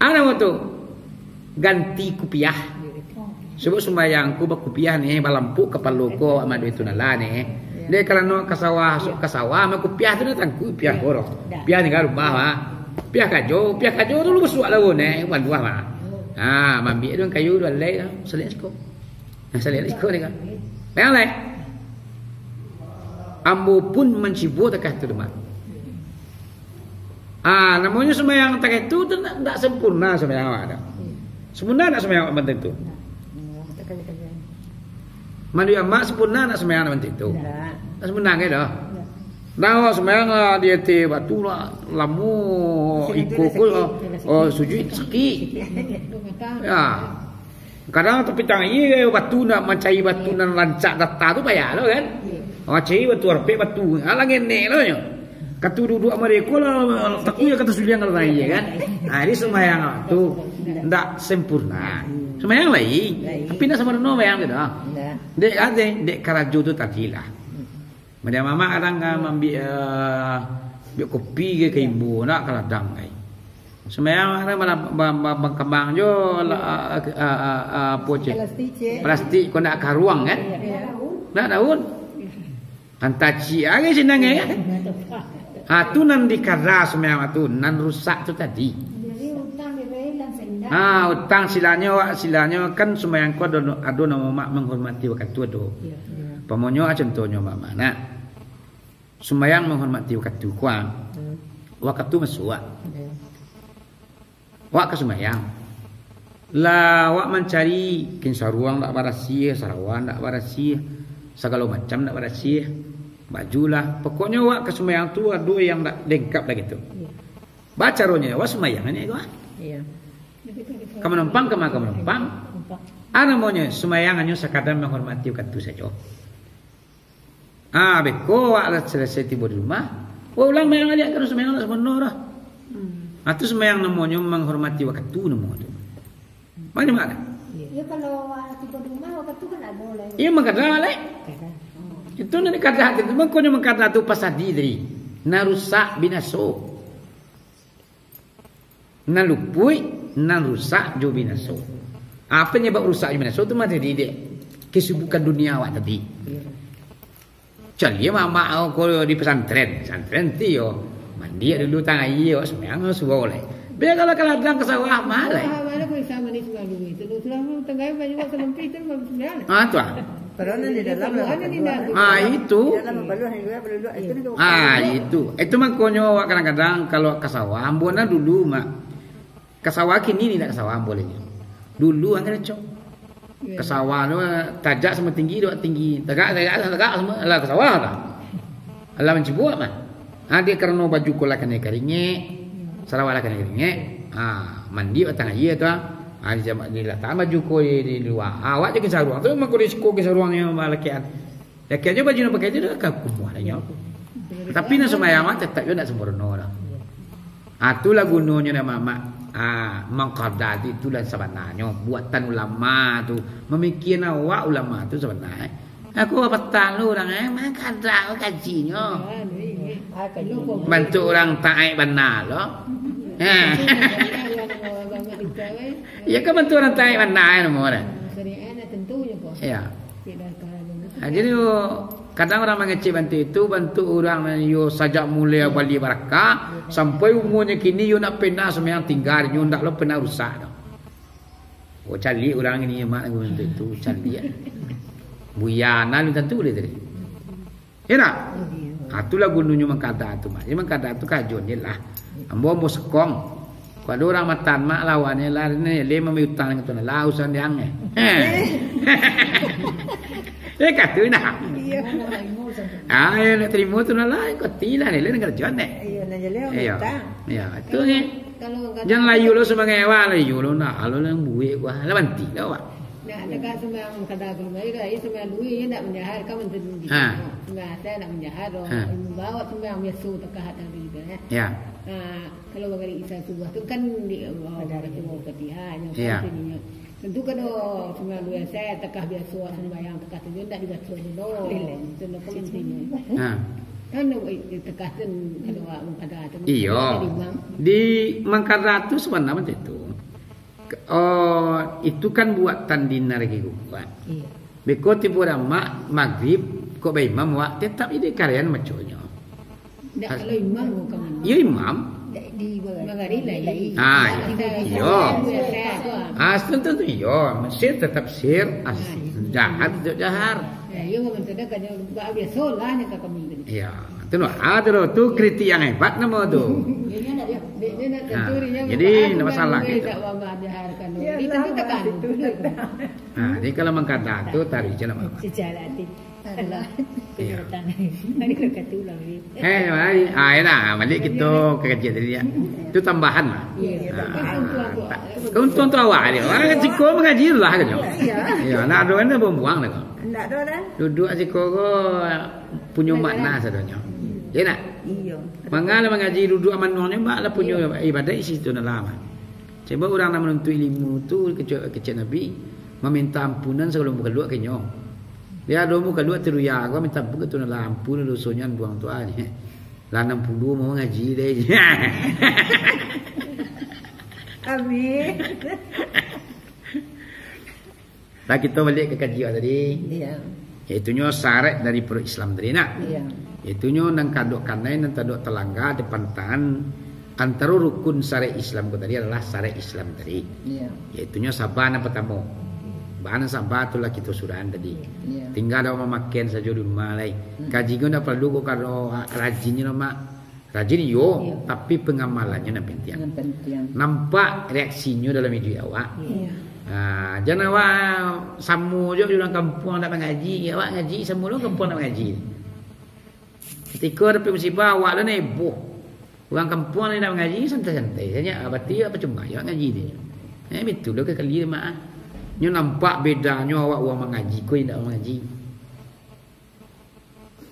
Ah, namo tu? Ganti kupiah. Sabab sumbayang ko bakupiah ni, balampok kapalo ko, Ahmad itu nala ni. Dek karano ka sawah, ka sawah, mah kupiah tu datang kupiah ko doh. Kupiah tingga rumah, mah. Kupiah kajo, kupiah kajo tu lu basuak lalu ni, wan buah, mah. Ha, mambiak daun kayu, daun alai, salian siko. Nah, salian siko ni kan. Yang lain. Ambo pun mancibo takah tu, Mak. Ah, namonyo sumbayang takah tu, tu ndak, ndak sempurna sumbayang awak tu. Sempurna ndak sumbayang awak bantuak tu? Manduik amak sempurna ndak sumbayang bantuak tu? Ndak. Ndak sempurna kan doh? Ndak. Nah, awak sumbayang, ah, di ateh batu lah, lamo iko ko, oh, sujud sakik. Ya. Kadang tapi tang aia batu nak mancari batu nan rancak data tu payah lo kan. Iyo. Awak cari batu arpek batu. Alah ngenek lo nyo. Katu duduak mareko lah, takut ya kata suliang kalau tang aia kan. Ah, jadi sumbayang tu ndak sempurna. Sumbayang lai, tapi ndak sempurna bayang tu dah. Ndak. Dek ade, dek karajo tu tadi lah. Madiam amak kadang ka mambiak, eh, biak kopi ke ka imbo, nak ka ladang kai. Sumbayang kadang bala-, ba-, ba-, bakambang jo lah, ah, ah, ah, ah, apo ceh? Plastik, ceh. Plastik, kok nak karuang kan? Iyo. Nak daun. Kan tacik aja sinang kan? Ha, tu nan dikara sumbayang tu, nan rusak tu tadi. Jadi utang dibayar lah senda. Ha, utang silanyo, wak, silanyo kan sumbayang ko ado, ado namo mak manghormati wakatu ado. Iyo. Pamonyo, ah, contohnyo, Mama, nak. Sumbayang manghormati wakatu ko, ah. Hmm. Wakatu masuak. Iyo. Wak ka sumbayang. Lah, wak mancari kain saruang ndak barasiah, sarawa ndak barasiah, sagalo macam ndak barasiah, baju lah. Pokoknyo wak ka sumbayang tu ado yang ndak lengkap lah gitu. Iyo. Bacaronyo, wak sumbayang aja ko, ah. Iyo. Ka manumpang, ka ma ka manumpang. Numpang. Ah, namonyo sumbayang hanyo sakadar manghormati wakatu sajo. Ah, beko awak lah salasai tibo di rumah, awak ulang mayang baliak, kan sumbayang lah sampurno dah. Hmm. Ah, tu sumbayang namonyo manghormati wakatu namo tu. Banyak makna. Iyo, kalau awak tibo di rumah, wakatu kan ado lah. Iyo, mangkada lah. Kada. Itu nan dikada tu, mangkonyo mangkada tu pasadi tadi. Nan rusak binaso. Nan lupuik, nan rusak jo binaso. Apa nyabab rusak jo binaso tu mah tadi dek kesibukan dunia awak tadi. Caliak mamak ko di pesantren, pesantren ti yo mandiak dulu tang aia, sumbayang subuah lai. Biar kalau ka ladang ka sawah mah lai. Ah, mana pun sama ni sudah dulu itu. Sudah tengah banyak buat selempi itu baru sembilan. Ah, tu ah. Kalau nan di dalam lah, di dalam. Ah, itu. Di dalam baluah, di luar baluah. Itu ni. Ah, itu. Itu makonyo awak kadang-kadang kalau ka sawah, ambo nah dulu, Mak. Ka sawah kini ni ndak ka sawah ambo lai. Dulu ang karajo. Ka sawah tu, tajak samo tinggi, dek tinggi. Tagak, tagak, tagak samo, alah ka sawah lah. Alah mancibuak mah. Ha, dek karano baju ko lah kanai karingek, salawar lah kanai karingek. Ha, mandi batang aia tu, ha. Ha, di jam-, dilatak baju ko di, di lua. Ha, awak jo ginsaruang tu, mako di siko ginsaruangnyo balakekan. Lakekan jo baju nan pakai tu dah ka kumuah dah nyo. Tapi nan sumbayang mah tetap jo ndak sampurno dah. Ha, tu lah gunonyo dah, Mak. Ha, mangkada tu, itulah sabananyo buatan ulama tu. Mamikian awak ulama tu sabananyo. Aku patang lu urang, eh, mangkada kajinyo. Bantuak urang taat bana lo. Ha. Iyo kan, bantuak urang taat bana namo dah. Iyo. Ha, jadi, kadang urang mangecek bantuak itu, bantuak urang nan iyo sajak mulai bali barakah, sampai umuanyo kini iyo ndak pernah sumbayang tingga, inyo ndak lo pernah rusak doh. Oh, caliak urang ini, Mak, bantuak itu, caliak. Buya nan tantu boleh tadi. Iyo ndak? Ha, itulah gunonyo mangkada tu, Mak. Jadi mangkada tu kajonyo lah. Ambo, ambo sekong. Kok ado urang matan, Mak, lawannyo lah, ni, le mambari utang dengan tu lah, urusan diang, eh. Eh, kato nah. Iyo. Ah, yo, nak tarimo tu nah lah, kok ti lah, ni, le nak karajo, eh. Iyo, nak jaleh. Iyo. Iyo, tu ni. Kalau kata jan layu lo samangai awak, layu lo nak, alo lah buek gua. Lah banti dah awak. Nak tegak sumbayang kada ka rumah, iyo, iyo sumbayang duit, iyo ndak manjahar, kan mantu duit. Ha. Sumbayang asal ndak manjahar doh. Ha. Bawa sumbayang biaso takah tadi tu, eh. Ya. Ha, kalau bagari Isya subuh tu kan di, oh, baca Fatihah, nyo. Ya. Tentu kan doh sumbayang duit asal takah biaso sumbayang takah tu, ndak dibaco dulu. Itu lo kan mantinyo. Ha. Kan, eh, takah tu kalau awak mangkada tu. Iyo. Di mangkada tu sabananyo macam tu. Oh, itu kan buatan di nan lai kukuak. Iyo. Beko tibo dah ma-, magrib, kok baimam wak, tetap ide karian maconyo. Ndak, kalau imam bukan imam. Iyo, imam. Di, di bagari lai. Ah, iyo. Iyo. Ah, tentu tu iyo. Sir tetap sir, as-, jahar tetap jahar. Ya, iyo, memang sudah kan, biaso lah nyo ka kami tadi. Iyo. Tu no, ah, tu no, tu kritik yang hebat namo tu. Iyo, iyo, iyo. Nah, jadi, ndak masalah gitu. Nah, jadi kalau mangkada tu, taruih je lah, Mak. Secara hati. Alah. Iyo. Tadi kata tu lah, Wi. Eh, mari. Ah, iyo nah, baliak kito ka kaji tadi, yo. Tu tambahan lah. Iyo. Ah, tak. Keuntungan tu awak dia. Urang siko mangaji lah kan, yo. Iyo. Iyo, nak ado kan buang-buang lah, kok. Ndak ado lah. Duduak siko ko punyo makna sadonyo. Iyo nak? Iyo. Manga lah mangaji duduak manuangnyo, mak lah punyo ibadat isi tu nah lah, mak. Cubo urang nan manuntuik ilmu tu, kecek, kecek Nabi, maminta ampunan sabalun mukaluak ka inyo. Dia ado mukaluak taruya, ko minta ampun ka tu nah lah, ampun dosonyo buang tu ah. Lah anam puluah mau mangaji deh. Amin. Lah, kito baliak ka kaji awak tadi. Iyo. Yaitunyo syarat dari pado Islam tadi, nak? Iyo. Yaitunyo nan kadok kanai, nan tadok talangga, di pantangan antaro rukun syarat Islam ko tadi adalah syarat Islam tadi. Iyo. Yaitunyo saba nan partamo. Bahan saba tu lah kito sudahan tadi. Iyo. Tingga awak mamakai sajo di rumah lai. Hmm. Kaji ko ndak paralu ko, kalau rajinnyo, Mak. Rajin iyo, iyo, tapi pangamalannyo nan pantiang. Nan pantiang. Nampak reaksinyo dalam iduik awak. Iyo. Ha, jan awak samo jo urang kampuang ndak mangaji, awak ngaji samo urang kampuang ndak mangaji. Katiko dapek musibah, awak lah heboh. Urang kampuang ndak mangaji, santai-santai sajo. Ah, berarti awak pacuma, awak ngaji tu. Eh, betul lah kali, Mak. Nyo nampak bedanyo awak urang mangaji, ko indak mangaji.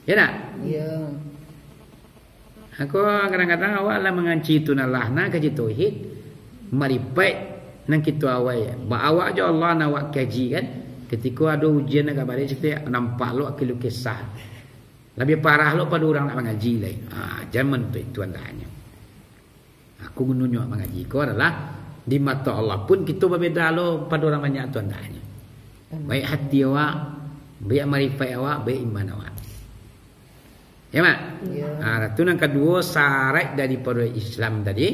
Yo ndak? Iyo. Ako kadang-kadang awak lah mangaji tu nah lah, nan kaji tauhid, maripaik nan kito awai. Ba awak jo Allah nan awak kaji kan. Katiko ado ujian agak barek, sitiak nampak lo ka lukeh sah. Labiah parah lo pado urang nak mangaji lai. Ha, jan manuntuik tu andaknyo. Aku gunonyo mangaji ko adalah di mato Allah pun kito babeda lo pado urang banyak tu andaknyo. Baik hati awak, baik maripaik awak, baik iman awak. Yo, Mak? Iyo. Ha, tu nan kaduo, syarat daripado Islam tadi,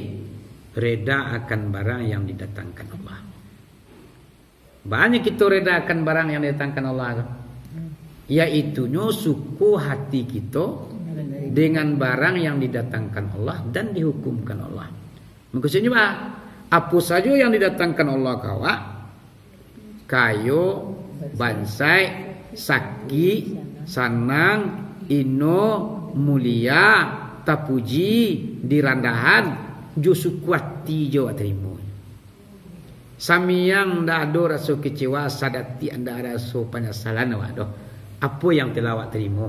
reda akan barang yang didatangkan Allah. Banyak kito reda akan barang yang didatangkan Allah tu. Yaitunyo suko hati kito dengan barang yang didatangkan Allah dan dihukumkan Allah. Maksudnyo, bah, apo sajo yang didatangkan Allah ka awak, kayo, bansaik, sakik, sanang, ino, mulia, tapuji, dirandahan, jo suko ati jo awak tarimo. Samiang ndak ado raso kecewa, sadatiak ndak ado raso panyasalan awak doh. Apo yang telah awak tarimo?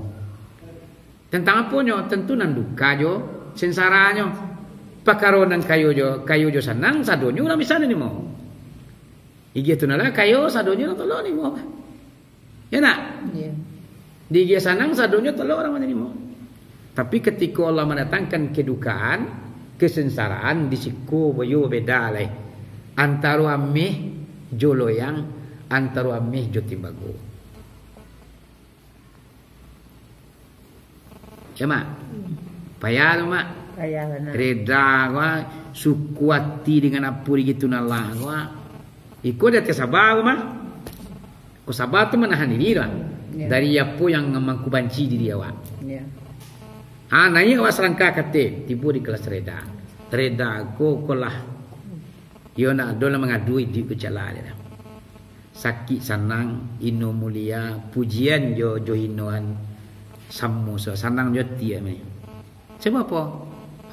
Tantang aponyo? Tantu nan duka jo sensaranyo. Pakaro nan kayo jo, kayo jo sanang, sadonyo urang bisa narimo. Diagiah tu nan lah kayo, sadonyo tolong narimo. Ya nak? Iya. Diagiah sanang, sadonyo tolong urang manarimo. Tapi, katiko Allah mandatangkan kedukaan, kesengsaraan, di siko bayo beda lai. Antaro ameh jo loyang, antaro ameh jo timbago. Ya, Mak? Payah tu, Mak. Payah bana. Reda ko, ah, suko ati dengan apo diagiah tu nan lah ko, ah. Iko di ateh saba ko, Mak. Ko saba tu manahan diri lah. Ya. Dari apo yang mangko banci diri awak. Ya. Ah, naiak awak salangkah ka ateh, tibo di kelas reda. Reda ko, ko lah. Iyo, ndak ado lah mangadu iduik ko, cak lah je lah. Sakik sanang, ino mulia, pujian jo, jo hinoan, samo sa-, sanang jo ati awak ni. Sabab apo?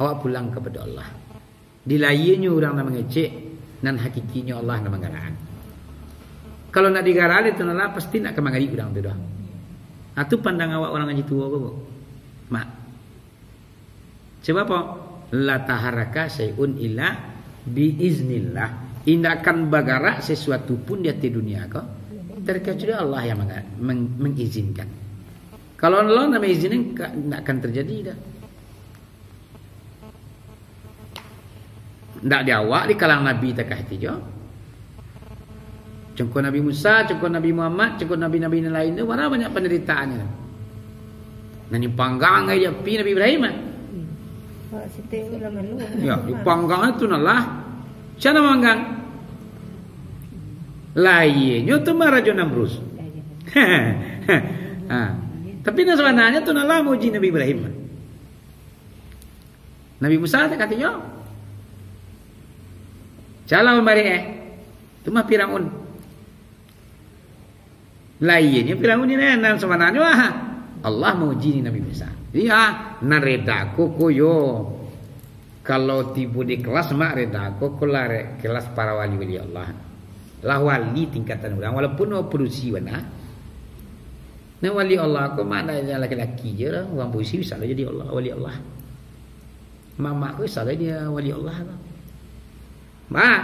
Awak pulang kapado Allah. Di lahianyo urang nan mangecek, nan hakikinyo Allah nan manggalak. Kalau ndak digalak dek tu nan lah, pasti ndak ka mangecek urang tu doh. Ah, tu pandang awak urang ngaji tuo ko, Bu. Mak. Sabab apo? La taharraka syai'un illa bi iznillah. Indak akan bagarak sesuatu pun di ateh dunia ko, terkecuali Allah yang manga-, meng-, mengizinkan. Kalau Allah ndak mengizinkan, ka-, ndak akan terjadi doh. Ndak di awak, di kalangan Nabi takah itu jo. Congko Nabi Musa, congko Nabi Muhammad, congko nabi-nabi nan lain tu, bara banyak pandaritaannyo. Nan dipanggang ai di api Nabi Ibrahim, ah. Awak situ ulah malu. Ya, dipanggang tu nan lah. Sia nan manggang? Lahianyo tu mah Rajo Namrus. Ha. Tapi nan sabananyo tu nan lah mauji Nabi Ibrahim. Nabi Musa tu katonyo, "Calah mambarek, eh." Tu mah Firaun. Lahianyo Firaun ni, nan sabananyo, ah, Allah mauji ni Nabi Musa. Jadi, ah, nan reda ko, ko yo. Kalau tibo di kelas, Mak, reda ko, ko lah re-, kelas para wali-wali Allah. Lah wali tingkatan urang, walaupun urang padusi bana. Nah, wali Allah ko, Mak, ndak laki-laki je lah, urang padusi bisa lah jadi Allah, wali Allah. Mamak ko bisa lah dia wali Allah ko. Mak,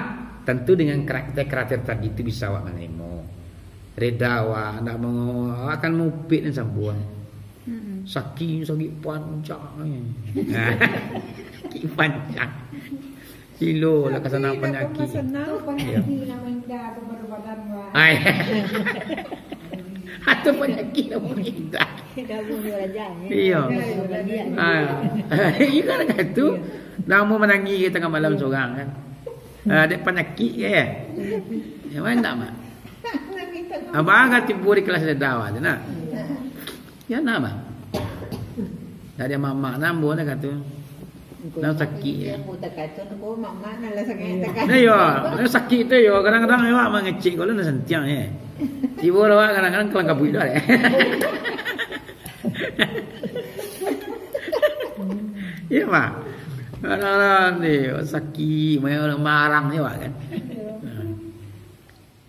tantu dengan karakter-karakter tadi tu bisa awak manarimo. Reda awak, ndak mau, awak akan maupik nan sambuang. Mm-mm. Sakik, sakik pancang. Sakik pancang. Kilo lah ka sana panyakik. Sanang panyakik. Ai. Atau panyakik namo indah. Iyo. Ah. Iyo kan tu. Namo manangih tangah malam sorang kan. Ah, dek panyakik ke, ya? Yang mana, Mak? Abang kan tibo di kelas reda awak tu, nah. Ya, nah, Mak. Dari mamak nambah, nah, kata. Nah, sakik, ya. Nah, yo, nah, sakik tu, yo. Kadang-kadang awak mangecek, kalau nak sentiang, ya. Tibo awak kadang-kadang kelang kabut dah, ya. Iya, Mak. Kadang-kadang ni, sakik, marang, ya, Mak, kan.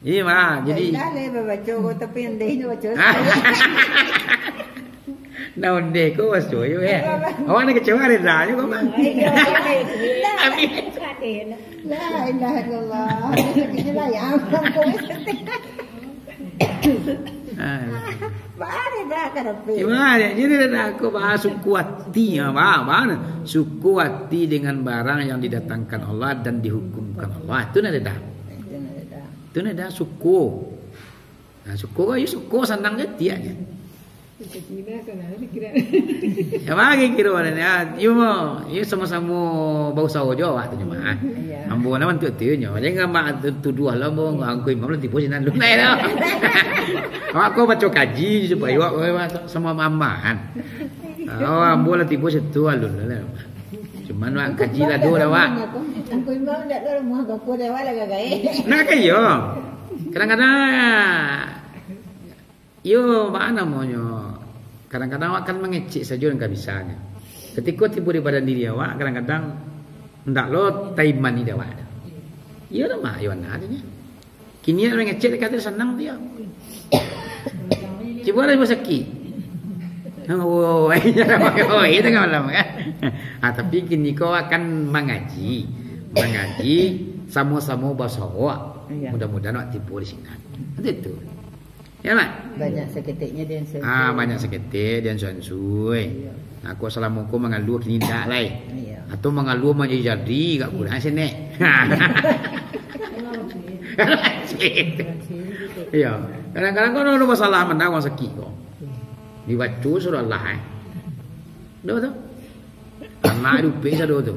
Iyo, Mak, jadi indak lai babaco ko, tapi ondeh nyo baco. Nah, ondeh ko baco yo, eh. Awak ni kecewa reda nyo ko, Mak. Iyo, iyo, iyo. Amin. La ilaha illallah. Sakiknyo lah, ya. Ah. Ba reda ka dapek. Iyo, Mak, jadi reda ko ba suko ati, ya, ba, ba. Suko ati dengan barang yang didatangkan Allah dan dihukumkan Allah. Itu nan reda. Itu nan reda. Tu nan ado suko. Nah, suko kan, yo suko, sanang je, tiak je. Cina kan, ah, pikiran. Ya, bagi kiro ada ni. Ah, yo mo, yo samo-samo bausaho jo awak tu cuma. Iya. Ambo nama tu tu nyo. Jangan mak tu tuduh lah ambo, angku imam lah tipu sinan lu. Nah, ya. Awak ko baco kaji supaya awak, awak sama maman. Oh, ambo lah tipu situ alun lah. Cuman awak kaji lah dulu lah, awak. Angku imam ndak lah rumah bako dah awak lah gagai. Nah, kan yo. Kadang-kadang Iyo, baa namonyo, kadang-kadang awak kan mangecek sajo nan ka bisanyo. Katiko tibo di badan diri awak, kadang-kadang ndak lo taimani dek awak. Iyo lah, mak, iyo nah, katonyo. Kini awak mangecek, dek kata sanang tu yo. Cubo lah, ibo sakik. Oh, oh, itu kan malam kan. Ah, tapi kini ko awak kan mangaji. Mangaji, samo-samo baso awak. Iya. Mudah-mudahan awak tibo di sinan. Nanti tu. Ya, Mak? Banyak saketeknyo dian sunsui. Ah, banyak saketek dian sunsui. Iyo. Aku salamo ko mangaluah kini dak lai. Iyo. Atau mangaluah manjadi-jadi, gak kurang senek. Iyo. Kadang-kadang kan ado masalah mandanga urang sakik ko. Dibaco surah Allah, eh. Dah tu. Anak dupik sado tu.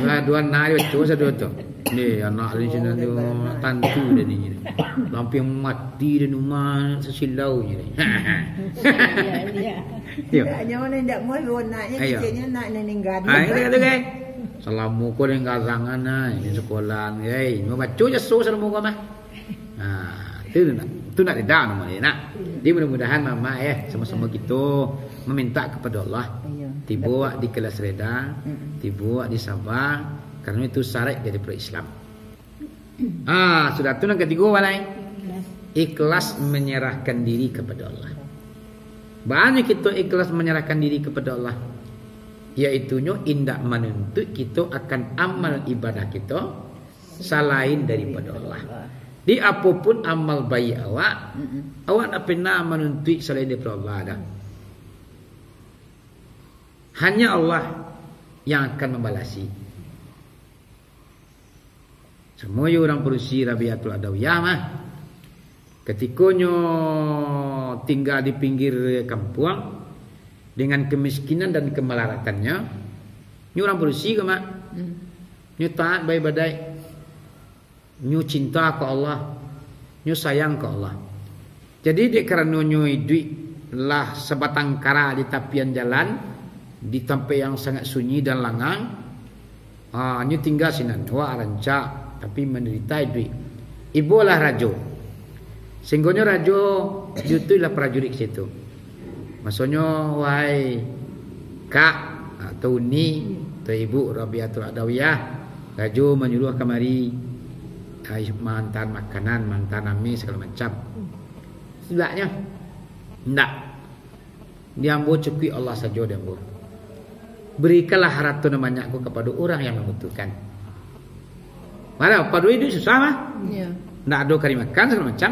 Lah, dua anak dia baco sado tu. Ni anak di sinan tu tantu dia ni. Lampir mati dia ni, rumah sasilau je ni. Iya, iya. Yo. Nyo ni ndak mau dua anaknyo, keceknyo anak ni ninggal. Ah, itu, itu kan. Salamo ko dengan garangan nah, ini sekolah ni, eh. Mau baco je so salamo ko mah. Nah, tu nak, tu nak reda nama dia nak. Jadi mudah-mudahan mama ya, sama-sama kita meminta kepada Allah. Iya, tibo betul. Di kelas reda, mm-mm, tibo di sabar, karena itu syarat dari Islam. Ah, sudah tu yang ketiga, walai. Ikhlas. Ikhlas menyerahkan diri kepada Allah. Banyak kita ikhlas menyerahkan diri kepada Allah. Yaitunyo indak menuntut kita akan amal ibadah kita salain daripada Allah. Di apapun amal baik awak, mm-mm, awak ndak pernah manuntuik salain daripada Allah dah. Hanya Allah yang akan mambalasi. Samo jo urang padusi Rabiatul Adawiyah mah. Katikonyo tingga di pinggir kampuang, dengan kemiskinan dan kemalaratan-nyo, nyo urang padusi ko, Mak. Hmm. Nyo taat baibadaik, nyo cinta ka Allah, nyo sayang ka Allah. Jadi, dek karano nyo iduik lah sabatang kara di tapian jalan, di tampek yang sangat sunyi dan langang, ah, nyo tingga sinan, wak rancak, tapi mandarita iduik. Ibolah rajo. Sahinggonyo rajo diutuihlah prajurit ka situ. Masonyo, wahai kak, atau uni, atau ibu Rabiatul Adawiyah, rajo manyuruah kamari, ai, maantaan makanan, maantaan ameh, sagalo macam. Sudahnya, ndak. Di ambo cukuik Allah sajo di ambo. Berikanlah harato nan banyak ko kapado urang yang mambutuhkan. Padahal pado iduik susah mah. Iya. Ndak ado kari makan, sagalo macam.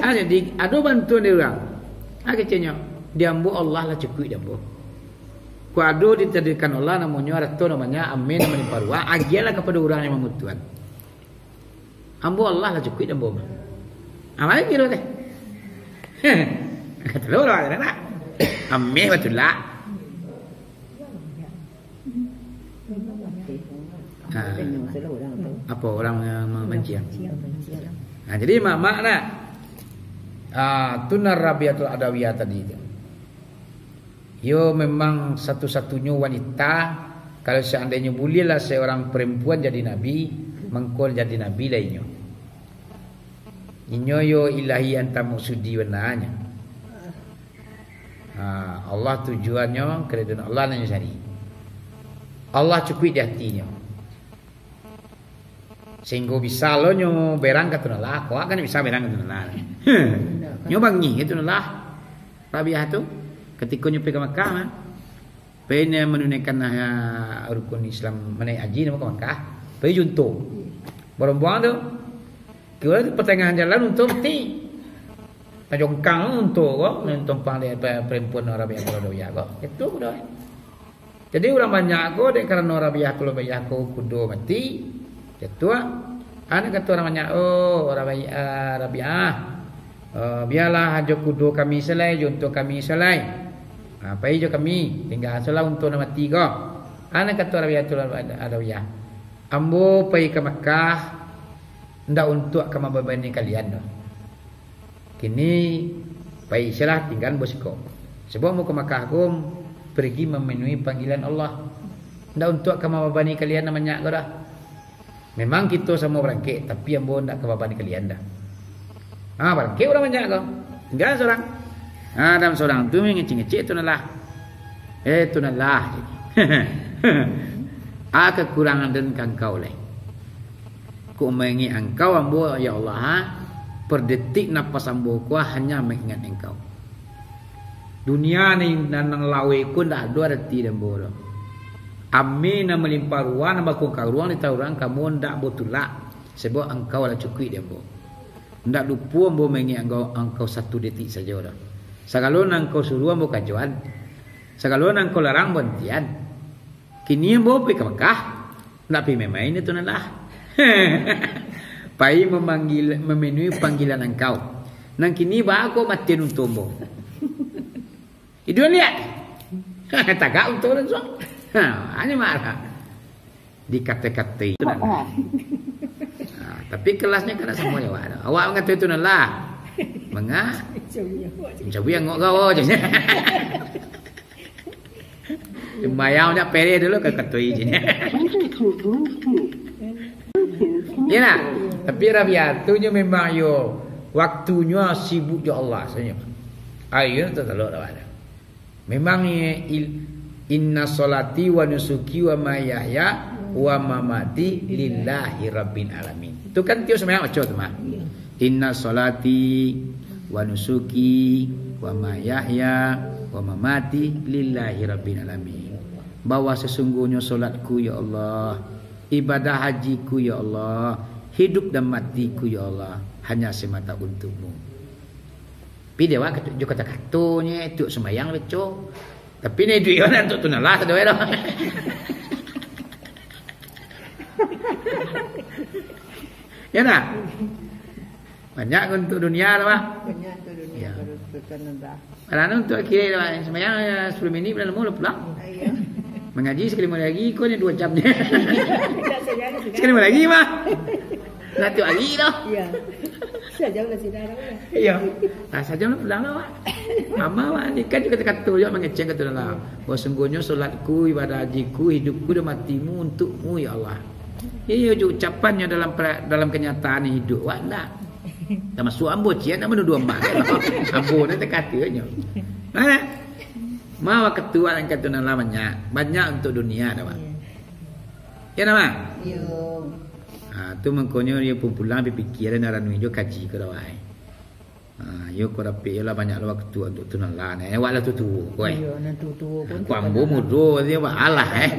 Ah, jadi, ado bantuan dari urang. Ah, keceknyo, di ambo Allah lah cukuik di ambo. Kok ado ditadiakan Allah namonyo harato nan banyak, ameh nan malimpah ruah, agiahlah kapado urang yang mambutuhkan. Ambo Allah lah cukuik ambo mah. Amal kiro teh. Kata lo lah, nak. Ameh batulak. Ha. Apa orang yang memancing? Ha, jadi mak-mak nak. Ah, tu nan Rabiatul Adawiyah tadi tu. Iyo memang satu-satunyo wanita, kalau seandainyo buliahlah seorang perempuan jadi nabi, mangko jadi nabi lah inyo. Inyo yo ilahi anta maksudi bananyo. Ha, Allah tujuannyo, keridaan Allah nan inyo cari. Allah cukuik di hatinyo. Sahinggo bisa lo nyo berang ka tu nan lah, kok kan bisa berang ka tu nan lah. Nyo bangih ka tu nan lah. Rabiah tu, katiko nyo pai ka Makkah mah, pai nyo manunaikan, ah, rukun Islam, manaiak haji namo ka Makkah, pai jo unto. Barombuang tu, kiro tu patangahan jalan unto mati. Tajongkang unto ko, nan tumpang dek pa-, perempuan Rabiah Adawiyah ko. Itu ko doh. Jadi, urang banyak ko, dek karano Rabiah tu, Rabiah ko kudo mati, jatuah. Anu kato urang banyak, "Oh, Rabiah, Rabiah, Eh, bialah jo kudo kami salai, jo untuak kami salai. Ha, pai jo kami, tingga solah untuak nan mati ko. Ana kato Rabiatul Ad-, Adawiyah, "Ambo pai ka Makkah, ndak untuak ka mambabani kalian doh. Kini, pai sajolah tingga ambo siko. Sabab ambo ka Makkah ko pergi mamenuhi panggilan Allah. Ndak untuak ka mambabani kalian nan banyak ko doh. Memang kito samo barangkek, tapi ambo ndak ka babani kalian doh." Ha, barangkek urang banyak ko. Tingga surang. Ha, Adam surang tu mangecek-ngecek Tuhan Allah. "Eh, Tuhan Allah," a kakurangan den ka Angkau lai. Kok maingek Angkau ambo, ya Allah, ha? Per detik napas ambo ko hanya maingat Angkau. Dunia ni nan, nan laweh ko ndak ado arati di ambo doh. Ameh nan malimpah ruah, nan bakuang karuang di taruang ka ambo ndak ambo tulak, sabab Angkau lah cukuik di ambo. Ndak lupo ambo maingek Angkau, Angkau satu detik sajo doh. Sagalo nan Angkau suruah ambo kajoan, sagalo nan Angkau larang ambo antian. Kini ambo pai ka Makkah, ndak pai main-main itu nan lah. Pai mamanggi-, mamenuhi panggilan Angkau. Nan kini baa ko mati untuak ambo. Iduan liak. Tagak untuak urang suang. Ha, hanyo marah. Dikate-kate itu nan lah. Ha, tapi kelasnyo kan samo jo awak tu. Awak mangato itu nan lah. Manga? Mancabuik angok kau je. Sembayang nyo pereh dulu ka katui je. Iyo nah, tapi Rabiatul nyo memang yo waktunyo sibuk jo Allah sajo. Ayo tatalok dah ada. Memang i-, il-, "Inna sholati wa nusuki wa mahyaya wa mamati lillahi rabbil alamin." Tu kan tiok sembahyang baco tu mah. "Inna sholati wa nusuki wa mahyaya wa mamati lillahi rabbil alamin." Bahwa sesungguhnyo solatku, ya Allah, ibadah hajiku, ya Allah, hidup dan matiku, ya Allah, hanya semata untukmu. Tapi dek awak jo kato-katonyo, tiok sumbayang baco. Tapi nan iduik awak ndak untuak tu nan lah, sado doh. Yo ndak? Banyak untuak dunia lah, Pak. Banyak untuak dunia, yo. Baru tu kan dah. Alah, untuak akhirat lah, Pak. Sumbayang, yo, sapuluah minit, lah lamo lah pulang. Iyo. Mangaji sakali limo lagi, ko ni duo jam ni. Sakali limo lagi mah. Lah tu hari tu. Iyo. Sajam lah sudah lah, yo. Iyo. Lah, sajam lah pulang lah, Pak. Mama, Pak, ni kan kato-kato jo mangecek kato lah. Bahwa sungguhnyo solatku, ibadah hajiku, hidupku dan matimu untukmu, ya Allah. Iyo, jo ucapannyo dalam pra-, dalam kenyataan hidup awak ndak. Tamasuak ambo, ciek nak manuduah ambo. Ambo ni takatanyo. Nah, ma wakatu awak nan kato nan lah banyak. Banyak untuak dunia dah, Pak. Iyo. Yo, nama? Iyo. Ha, tu mangkonyo iyo pun pulang bapikia, nan ranui jo kaji ko dah, wai. Ha, iyo ko dapek iyo lah banyak lah wakatu untuak tu nan lah, nah. Awak lah tuo-tuo ko, eh. Iyo, nan tuo-tuo ko. Ha, ko ambo mudo, iyo, baa lah, eh.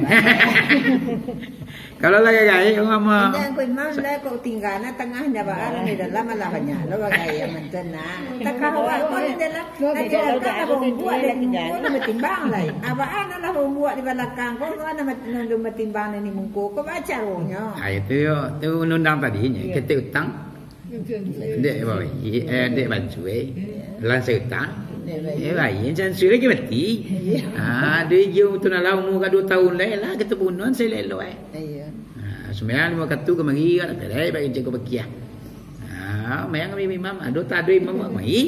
Kalau lah gaek, ko mah. Indak, ko imam lah, ko tingga na tangah nya, baa lah, di dalam lah banyak lah, gaek yang mantan, nah. Takah awak ko di dalam. Nanti datang lah bambuak dari muko, nak batimbang lai. Abah anak lah bambuak di balakang ko, ko anak mat-, nundun batimbang dari muko, ko bacaronyo. Ah, itu yo, tu undang tadi nyo, iyo, ketek utang. Dek bayi, eh, dek bancuai. Lansai utang. Dek bayi. Eh, bayi, jangan suruh lagi mati. Iyo. Ah, dia je tu nak lah umur ka dua tahun lai lah, kita bunuhan saya lelok, eh. Iyo. Ah, sembahyang lima wakatu kamari, lah, pelai, bagi jago bakiah. Ah, mayang kami imam, ado tak ado imam, mai.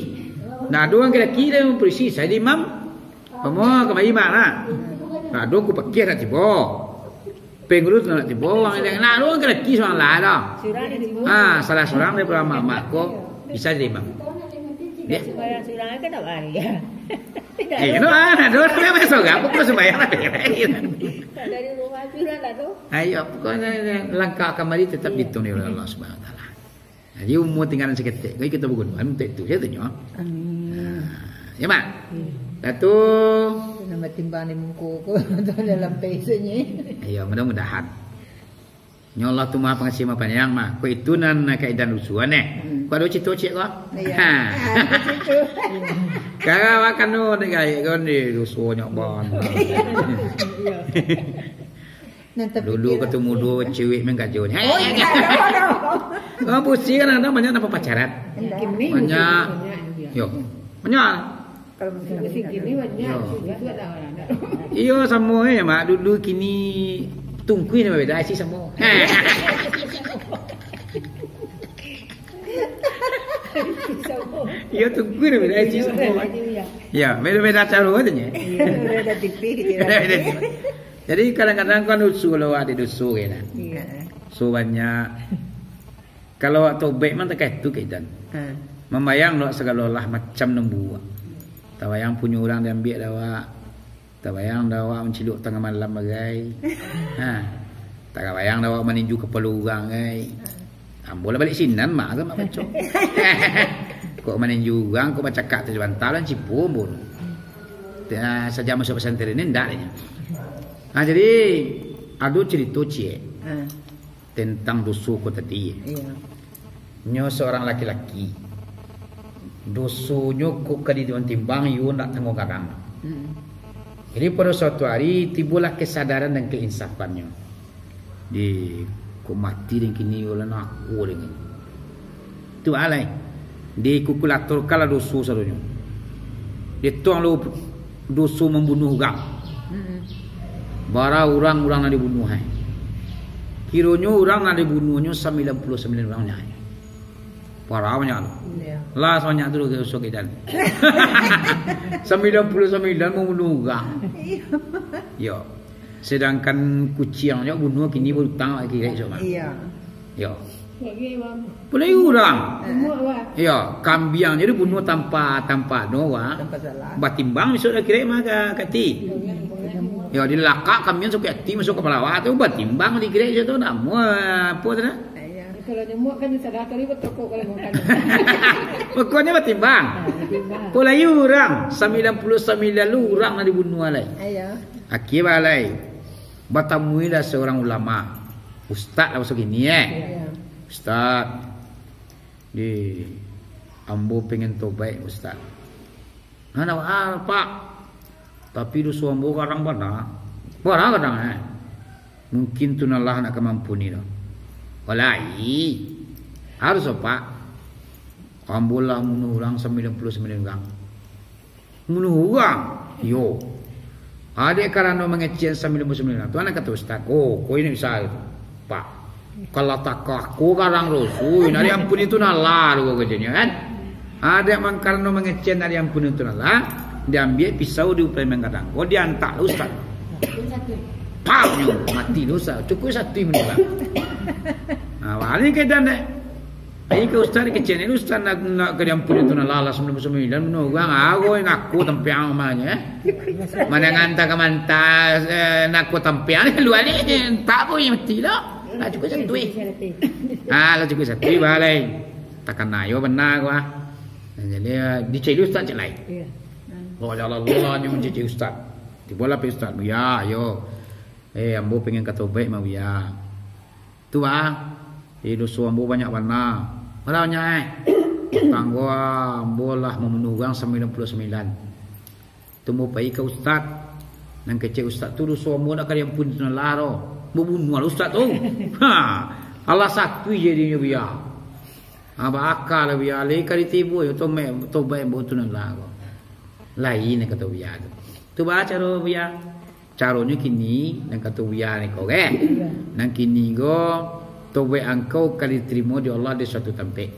Nah, ado urang laki-laki dah polisi, saya di imam. Pamo kamari mah, nah. Nah, ado ku pakiah nak tibo. Pengurus nak tibo, urang yang nak ado urang laki-laki surang lah dah. Surang di tibo. Ah, salah surang dari ulama mak ko bisa jadi imam. Ya. Sembahyang surang kan tak bahaya. Eh, no, ah, ado, ado, ado, apa kau sembahyang lah. Dari rumah surang lah tu. Ayo, pokoknya langkah kamari tetap dihitung oleh Allah Subhanahu Wa Taala. Jadi, umur tinggalan saketek, kau ikut bagunuan, tak itu, saya tanya. Amin. Nah, ya, Mak? Iya. Satu. Nama timbang di muka ko, dalam pesenye. Iya, mudah-mudahan. Nya Allah tu Maha Pengasih, Maha Penyayang, mah. Ko itu nan kaedah rusuhan, eh. Hmm. Ko ado cito ciek ko? Iya. Ha. Ada cito. Kalau makan tu, dek gaek kan, di rusuh nyo ban. Iya. Dulu katumu duo cewek main gajo ni. Oh, iya, iya, iya. Ah, pusing kan, kadang banyak nan pacaran. Banyak. Yo. Banyak. Kalau musim kini banyak. Yo. Itu ada orang. Iyo, samo eh, mak dulu kini tungkui nan beda isi samo. Iyo, tungkui nan beda isi samo. Iya, beda-beda caro katanya. Iya, beda tipis gitu ya. Beda-beda tipis. Jadi, kadang-kadang kan doso, kalau ada doso, kan. Iya. So, banyak. Kalau awak tobaik mah takah itu, Kak Idan. Ha. Mambayang awak sagalo lah macam nan buruak. Tabayang punyo urang diambiak dek awak. Tabayang dek awak mancilok tangah malam bagai. Ha. Tabayang dek awak maninju kapalo urang, gai. Ambo lah baliak sinan, mak, tu mak baco. Kok maninju urang, kok bacakak tu sabanta lah, cipo ambo. Sajak masuak pesantren ni, ndak, dah. Ha, jadi, ado carito ciek. Ha. Tentang doso ko tadi. Iya. Nyo seorang laki-laki. Dosonyo ko ka ditimbang-timbang, iyo ndak tangguang gadang. Mm. Jadi, pada suatu hari, tibolah kesadaran dan keinsafannyo. Di, kok mati den kini, yo lah nako den kini. Tu alai. Dikukulatorkanlah doso sadonyo. Dietong lo doso mambunuah urang. Mm-mm. Bara urang, urang nan dibunuah, hai. Kironyo urang nan dibunuahnyo sambilan puluah sambilan urang nyo, hai. Bara banyak tu. Iya. Lah, sabanyak tu doso Kak Idan. Sambilan puluah sambilan mambunuah urang. Iya. Yo. Sedangkan kuciang nyo bunuah kini barutang lagi, Kak Idan. Iya. Yo. Pulai urang. Yo, kambiang jadi bunuh tanpa, tanpa no, wa. Tanpa salah. Batimbang masuak ka akhirat mah ka, ka ati. Yo, dilakak kambiang sampai ati masuak kapalo awak tu, batimbang di akhirat tu, namo apo tu dah? Kalau nyamuk kan sadar tadi bertokok kalau makan. Pokoknyo batimbang. Pulai urang, sambilan puluah sambilan lu urang nan dibunuah lai. Ayo. Akhia balai. Batamuilah seorang ulama. Ustaz lah masa kini, eh. Iya. Ustaz, di, ambo pengen tobaik, Ustaz. Nah, nah, ah, Pak. Tapi doso ambo garang bana. Bana gadang, eh. Mungkin tu nan lah nak ka mampuni tu. Walai. Harus, Pak. Ambo lah munuh urang sambilan puluah sambilan urang. Munuh urang? Iyo. Adek karano mangecekan sambilan puluah sambilan urang. Tu anak kata ustaz, "Oh, ko ini bisa tu, Pak. Kalau takah ko garang doso, nak diampuni tu nan lah tu," ko katonyo kan. Adek mang karano mangecekan nak diampuni tu nan lah, diambiak pisau diupai manggadang. Ko diantak lah ustaz. Pam! Mati lah ustaz. Cukuik satu meninggal. Ha, balik keadaan dek. Ai ka ustaz kecek ni, ustaz nak, nak ka diampuni tu nan lah, lah sambilan puluah sambilan, bunuh urang, ago nako tampiang umahnyo, eh. Mananganta ka manta, eh, nako tampiang, lua ni, tak pun mati lah. Lah cukuik satu, eh. Ah, lah cukuik satu, eh, balai. Takana yo bana ko, ah. Jadi, eh, dicari ustaz cek lai. Iya. Oh, ya Allah, nyo mencari ustaz. Tibolah pai ustaz, "Buya, yo. Eh, ambo pengen ka tobaik mah, Buya." Tu, ah, eh, doso ambo banyak bana. Bara banyak, eh? Tanggo ambo lah mambunuh urang sambilan puluah sambilan. Tu ambo pai ka ustaz. Nan kecek ustaz tu, doso ambo nak ka diampuni tu nan lah tu. Ambo bunuah lah ustaz tu. Ha, alah satu je dinyo, Buya. Ha, baaka lah, Buya. Lai ka ditibo yo tobaik, tobaik ambo tu nan lah tu. Lain nan kato Buya tu. Tu baa caro, Buya? Caronyo kini, nan kato Buya ni ko, kan? Iya. Nan kini ko, tobaik angkau ka ditarimo di Allah di suatu tampek.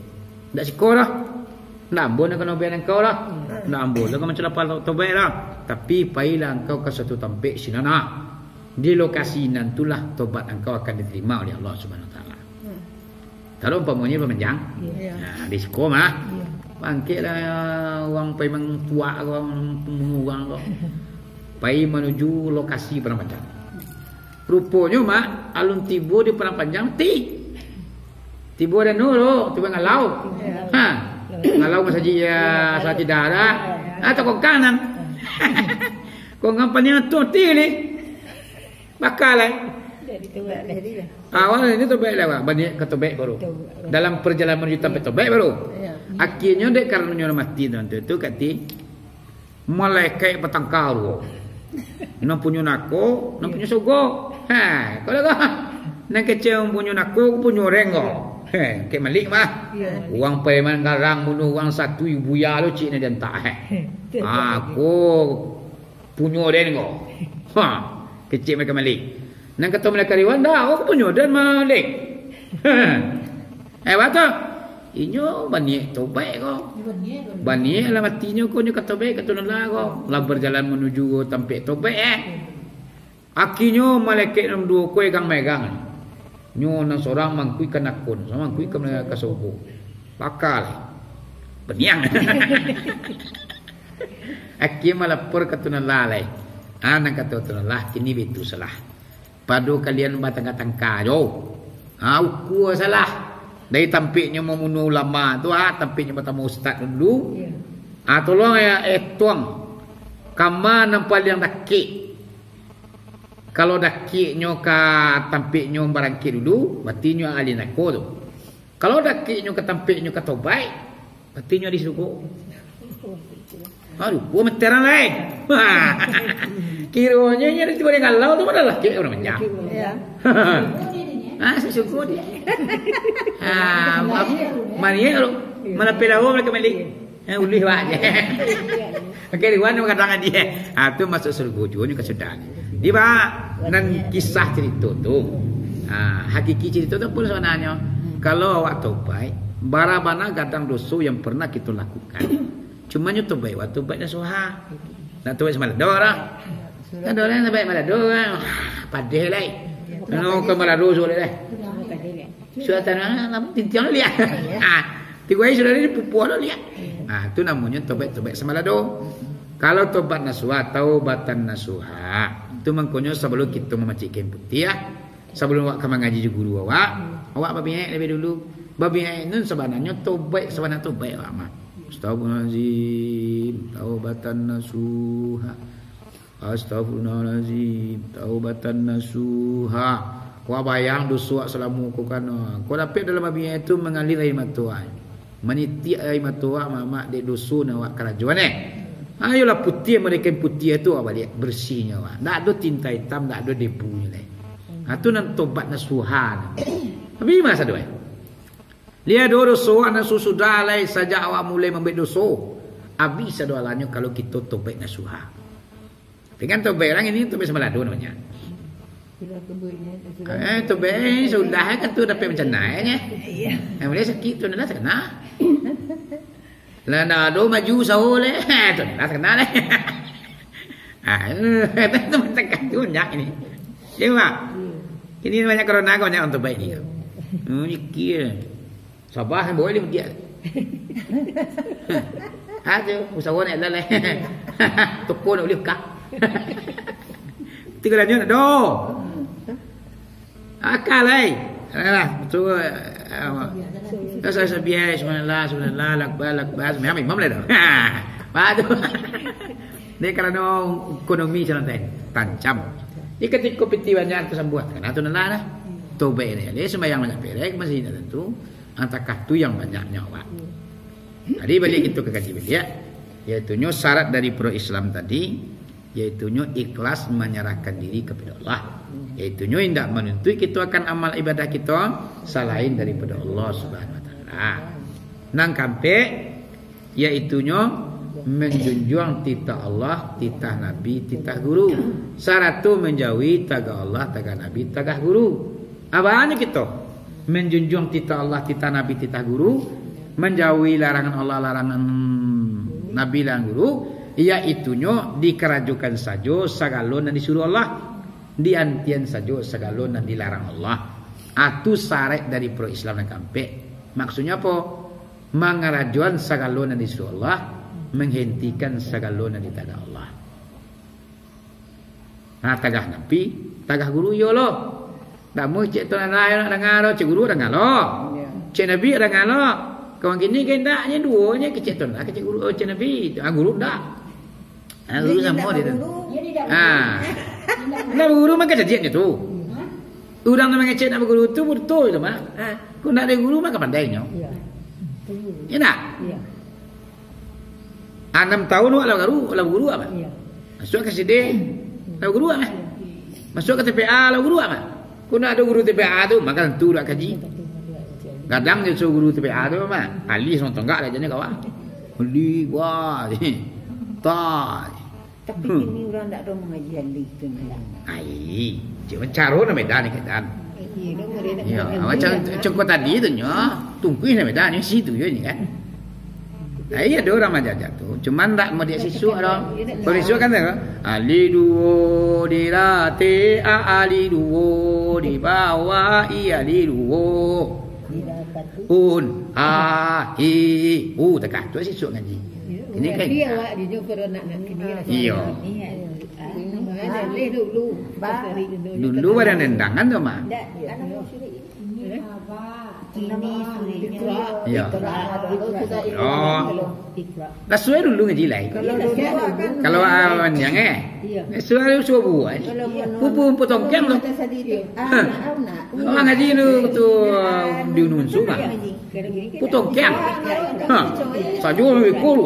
Ndak siko doh. Ndak ambo nan ka nobaik angkau doh. Iya. Ndak ambo nan ka mancalapa tobaik doh. Tapi, pailah angkau ka suatu tampek sinan, ah. Di lokasi nan tu lah tobat angkau akan ditarimo oleh Allah Subhanahu Wa Taala. Hmm. Kalau umpamonyo pamanjang, iya. Nah, di siko mah. Iya. Bangkeklah urang pai mangkuak, urang pambunuah urang tu. Pai manuju lokasi pamanjang. Ruponyo, Mak, alun tibo di pamanjang, ti-, tibo danu tu, tibo ngalau. Iya. Ha. Ngalau masajik, ya, satidak ada. Ah, tokongkang nan. Kongkang paniang tu, ti ni. Baka lai. Jadi tobaik lah. Awal ni tobaik lah, Pak. Baniat ka tobaik baru. Tobaik. Dalam perjalanan menuju tampek tobaik baru. Iya. Akhirnyo dek karanonyo mati tu, tu, tu kati, malaikat batangka duo. Nan punyo nako, nan punyo surgo. Ha, kalau ko, nan kecek punyo nako, punyo den ko. He, kek Malik mah. Iyo. Urang preman garang bunuh urang satu ibu ya lo cik nan diantak, he. Ha, ko punyo den ko. Ha, kecek malaikat Malik. Nan kato malaikat Ridwan, dah, ko punyo den Malik. Eh, baa tu? Inyo baniaik tobaik ko. Baniaik lah matinyo ko, nyo ka tobaik, kato nan lah ko. Lah bajalan manuju tampek tobaik, eh. Akhirnyo malaikat nan duo ko egang-maegang. Nyo nan sorang mangkuik ka nako, sorang mangkuik ka, ka sarugo. Baka lai. Baniang. Akhirnyo malapor ka Tuhan Allah lai. Ah, nan kato Tuhan Allah, kini baitu salah. Pado kalian batangka-tangka jo. Ha, ukua salah. Dari tampiknyo mambunuah ulama tu, ha, tampiknyo batamo ustaz dulu. Iyo. Ha, tolong ya, eh, tuang. Kama nan paliang dakek. Kalau dakeknyo ka tampiknyo barangkek dulu, batinyo ahli nako tu. Kalau dakeknyo ka tampiknyo ka tobaik, batinyo di surugo. Aduh, gua meteran lai. Kironyo inyo tibo di galau tu, padahal lah kek urang banyak. Iyo. Ah, surugo dia. Ah, ma-, mari ya, lu. Malah pelawo mereka balik. Eh, ulih wak je. Oke, di mana kadang dia? Ah, tu masuk surugo juo nyo ka sudah. Di ba nan kisah cerita tu. Ah, hakiki cerita tu pun sebenarnya. Kalau awak tobaik, bara bana gadang doso yang pernah kita lakukan. Cuma nyo tobaik, awak tobaik nasuha. Nak tobaik samalado lah. Kan ada orang tobaik malado kan. Padeh lai. Kena ke malado sulit deh. Sudah tanah, tintiang liak. Ah, tigo hari sudah ni pupuh lo liak. Ah, tu namonyo tobaik-tobaik samalado. Kalau tobat nasuha, taubatan nasuha, tu mangkonyo sabalum kito mamacik kain putiah, sabalum awak ka mangaji jo guru awak, awak babiaik labiah dulu. Babiaik nun sabananyo tobaik, sabana tobaik awak mah. Astagfirullahalazim, taubatan nasuha. Astagfirullahalazim, taubatan nasuha. Kau bayang doso wak salamo ko kan. Kau dapek dalam babiaik tu mangalir aia mato ai. Manitiak aia mato wak, mamak, dek doso nan wak karajoan, eh. Ayolah putiah, mereka putiah tu awak baliak bersihnyo wak. Ndak ado tinta hitam, ndak ado debunyo lai. Ha, tu nan tobat nasuha. Tapi masa tu, eh. Liek do doso wak nan susudah lai sajak awak mulai mambuek doso. Abih sado alanyo kalau kito tobaik nasuha. Tapi kan tobaik urang ini tobaik samalado namonyo. Sudah tobaiknya, sudah. Eh, tobaik sudah kan tu dapek mancana nyo. Iyo. Eh, mulai sakik tu ndak sakana. Lah ndak ado maju usaho leh. Tu ndak sakana leh. Ah, tu macam tu banyak ini. Iyo, Mak. Iyo. Kini banyak corona, banyak urang tobaik ni. Hmm, mikir. Sabah, boleh dia. Ha, tu, usaho nak lalai. Toko nak boleh buka. Tiga lanjut, doh. Akal, ai. Alah, tu, eh, dah saya sebiai, subhanallah, subhanallah, lakbar, lakbar, sembilan imam lah dah. Baru. Ni kerana ekonomi sangat tancam. Ni ketika piti banyak tu sambuat, kena tu nalah lah. Tobaik ni, dia sembahyang banyak perek, masih tak tentu. Antakah tu yang banyaknya awak. Jadi, balik kita ke kaji baliak, yaitunyo syarat dari pro Islam tadi, yaitunyo ikhlas menyerahkan diri kepada Allah. Yaitunyo indak menuntut kita akan amal ibadah kita selain daripada Allah Subhanahu Wa Taala. Nang kampek, yaitunyo menjunjuang titah Allah, titah Nabi, titah guru, sarato menjauhi tagah Allah, tagah Nabi, tagah guru. Apo nyo kito? Menjunjuang titah Allah, titah Nabi, titah guru, manjauhi larangan Allah, larangan Nabi, larangan guru, yaitunyo dikarajokan sajo sagalo nan disuruah Allah, diantian sajo sagalo nan dilarang Allah. Ah, tu syarat dari pro Islam nan kaampek. Maksudnyo apo? Mangarajoan sagalo nan disuruah Allah, manghentikan sagalo nan ditagah Allah. Nah, tagah Nabi, tagah guru iyo lo. Ndak mungkin cek tuan Allah nak danga lo, cek guru danga lo. Iyo. Cek Nabi danga lo. Kawan kini ke ndak, nyo duo nyo ke cek tuan Allah, ke cek guru, oh, cek Nabi. Ah, guru ndak. Ah, guru samo dia tu. Ah. Nak baguru mah kajadian nyo tu. Urang nan mangecek nak baguru tu buto itu mah. Ah. Kok ndak ado guru mah ka pandai nyo. Iyo. Iyo ndak? Iyo. Anam tahun awak lah guru, lah guru apo? Iyo. Masuak ka S D, lah guru apo? Iyo. Masuak ka T P A lah guru, Mak. Kok ndak ado guru T P A tu, mako tantu dak kaji. Gadang je suruah guru T P A tu, Mak. Alih surang tonggak dah jadi kawan. Alih, wah. Tai. Tapi Hmm. kini urang ndak ado mangaji alih tu, Mak. Ai, cuma caro nan beda ni, kan. Iya, dah, murid nak Yo, mengaji macam anak. contoh tadi tu nyo, tungkuih nan beda ni, situ je ni, kan. Ai, ado urang mangaji tu, cuman ndak mau dia sisuk dah. Kalau sisuk kan tu, alif duo dilatih, a, alif duo di bawah, i, alif duo. Un, a, i, u, takah. Tu sisuk ngaji. Ini kan Berarti awak di Johor nak, nak kini lah. Iyo. Iya. Mana leh dulu. Ba- Cari dulu. Dulu ada nendangan tu, Mak. Ndak, anak murid ini. Ini Eh? apa? Ini suruhnya. Iya. Ikra. Ikra. Oh. Ikra. Dah suai dulu ngaji lai. Kalau Iya, dulu siap. kan Kalau, ah, panjang, eh? Iya. Suai subuh, eh? Kalau mau Pupu potong kiang tu. Kata sadiri. Ah, Hah. nak, nak. Orang ngaji tu, tu, ah, di Gunung Sungai. Iya. Potong kiang. Ha. Sajo ambo ko lu.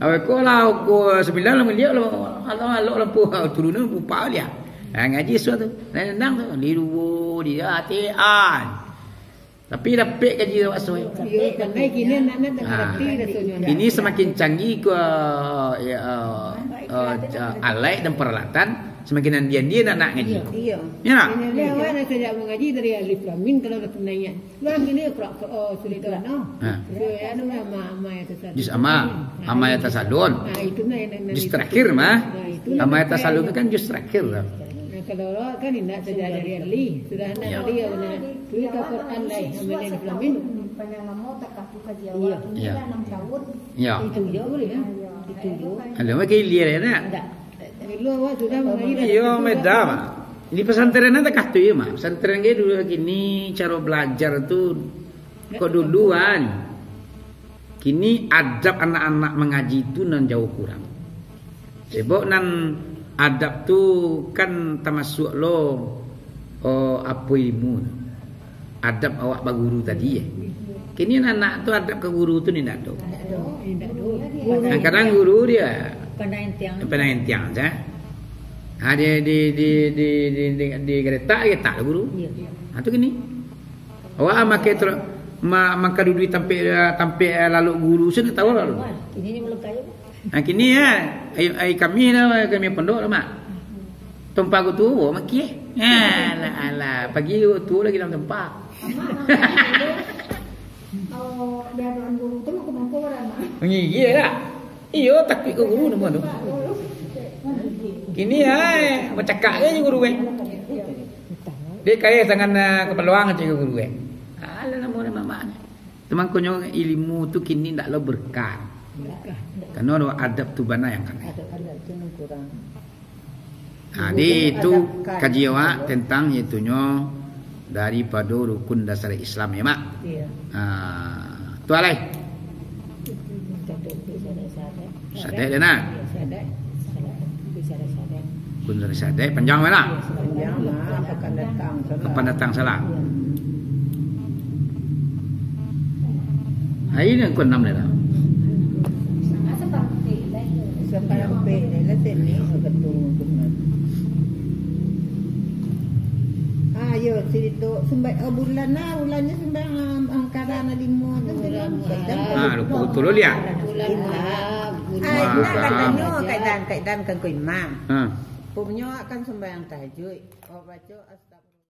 Ambo ko lah, ko sembilan lah meliak lah. Alok, alok lampu turunan, lupa dia. Ha, ngaji suatu. Nendang tu. Di duo, di atian. Tapi dapek kaji awak suai. Iyo, pandai kini anak-anak tak Ha. ngerti rasanya. Ini semakin canggih ke, ya, eh, eh, alaik dan peralatan, semakin andia-andia anak-anak ngaji. Iyo. Ya. Ini awak nak sajak mengaji dari alif lam mim kalau dah pernah ingat. Lah, kini Iqra, oh, sudah tu, no? Ha. So, ya, anu, Ama, Ama yang tersadar. Juz Ama, Ama yang tersadar. Ha, itu nah yang, yang Juz itu. terakhir, mah. Ha, itu Ama yang yang tersadar tu kan juz terakhir lah. Nah, kalau awak kan indak saja dari Ali, sudah nak Ya. dia, nah. Itu ke Quran lah, Ama yang Islamin. Iya. Iya. Itu je, ya. Itu je. Ada lagi dia, ya, nak? Enggak. Dulu awak sudah mengaji dah. Iyo, beda, Mak. Di pesantren nan takah tu, ya, Mak. Pesantren ge dulu, kini caro belajar tu kok dulu, kan. Kini adab anak-anak mangaji tu nan jauh kurang. Sebab nan adab tu kan tamasuak lo, oh, apo ilmu tu. Adab awak baguru tadi, eh. Kini anak tu adab ka guru tu ni ndak ado. Ndak ado. Ndak ado. Kadang-kadang guru dia Pandai entiang. pandai entiang saja. Ha, di, di, di, di, di, di, di geretak, geretak lah guru. Iya. Ha, tu kini. Awak makai tro-, ma-, mangkadudui tampek, tampek lalok guru, sen tahu lah. Wah, ini ni belum kaya. Ha, kini ya, ai, ai kami dah, kami pondok lah, Mak. Tempat ku tu, oh, maki, eh. Alah, alah. Pagi ku tu lagi dalam tempat. Amak, amak, amak, amak. Oh, di adoan guru tu, mangko-mangko urang, Mak. Iya lah. Iyo, takut ke guru nama tu. Kini ai, bacakak je guru, eh. Dia kaya tangan, ah, kapaluang cik guru, eh. Alah, nama dia mamak ni. Temangkonyo ilmu tu kini ndak lo berkah. Karena adab tu bana yang kanai. Adab, adab tu nan kurang. Ha, Guru di itu adabkan. kaji awak tentang itunyo daripado rukun dasar Islam, ya, Mak? Iya. Ha, tu alai. Syahadat dia nak? Syahadat. Rukun dasar syahadat. Panjang mana? Panjang lah, kapan datang salah. Kapan datang salah? Iya. Hari ni angku anam dah. Sampai lah sini, angku tu. Ah, yo, cerita sembai-, oh, bulan lah, bulannya sembahyang, ah, angkara na limo tu, bulan Muharram. Ah, lupa betul, Lia. Bulan Muharram. Ah, itu kan katanyo, kaitan, kaitan kan ko imam. Ah. Pokoknya akan sembahyang tahajud. Oh, baca astagfirullah.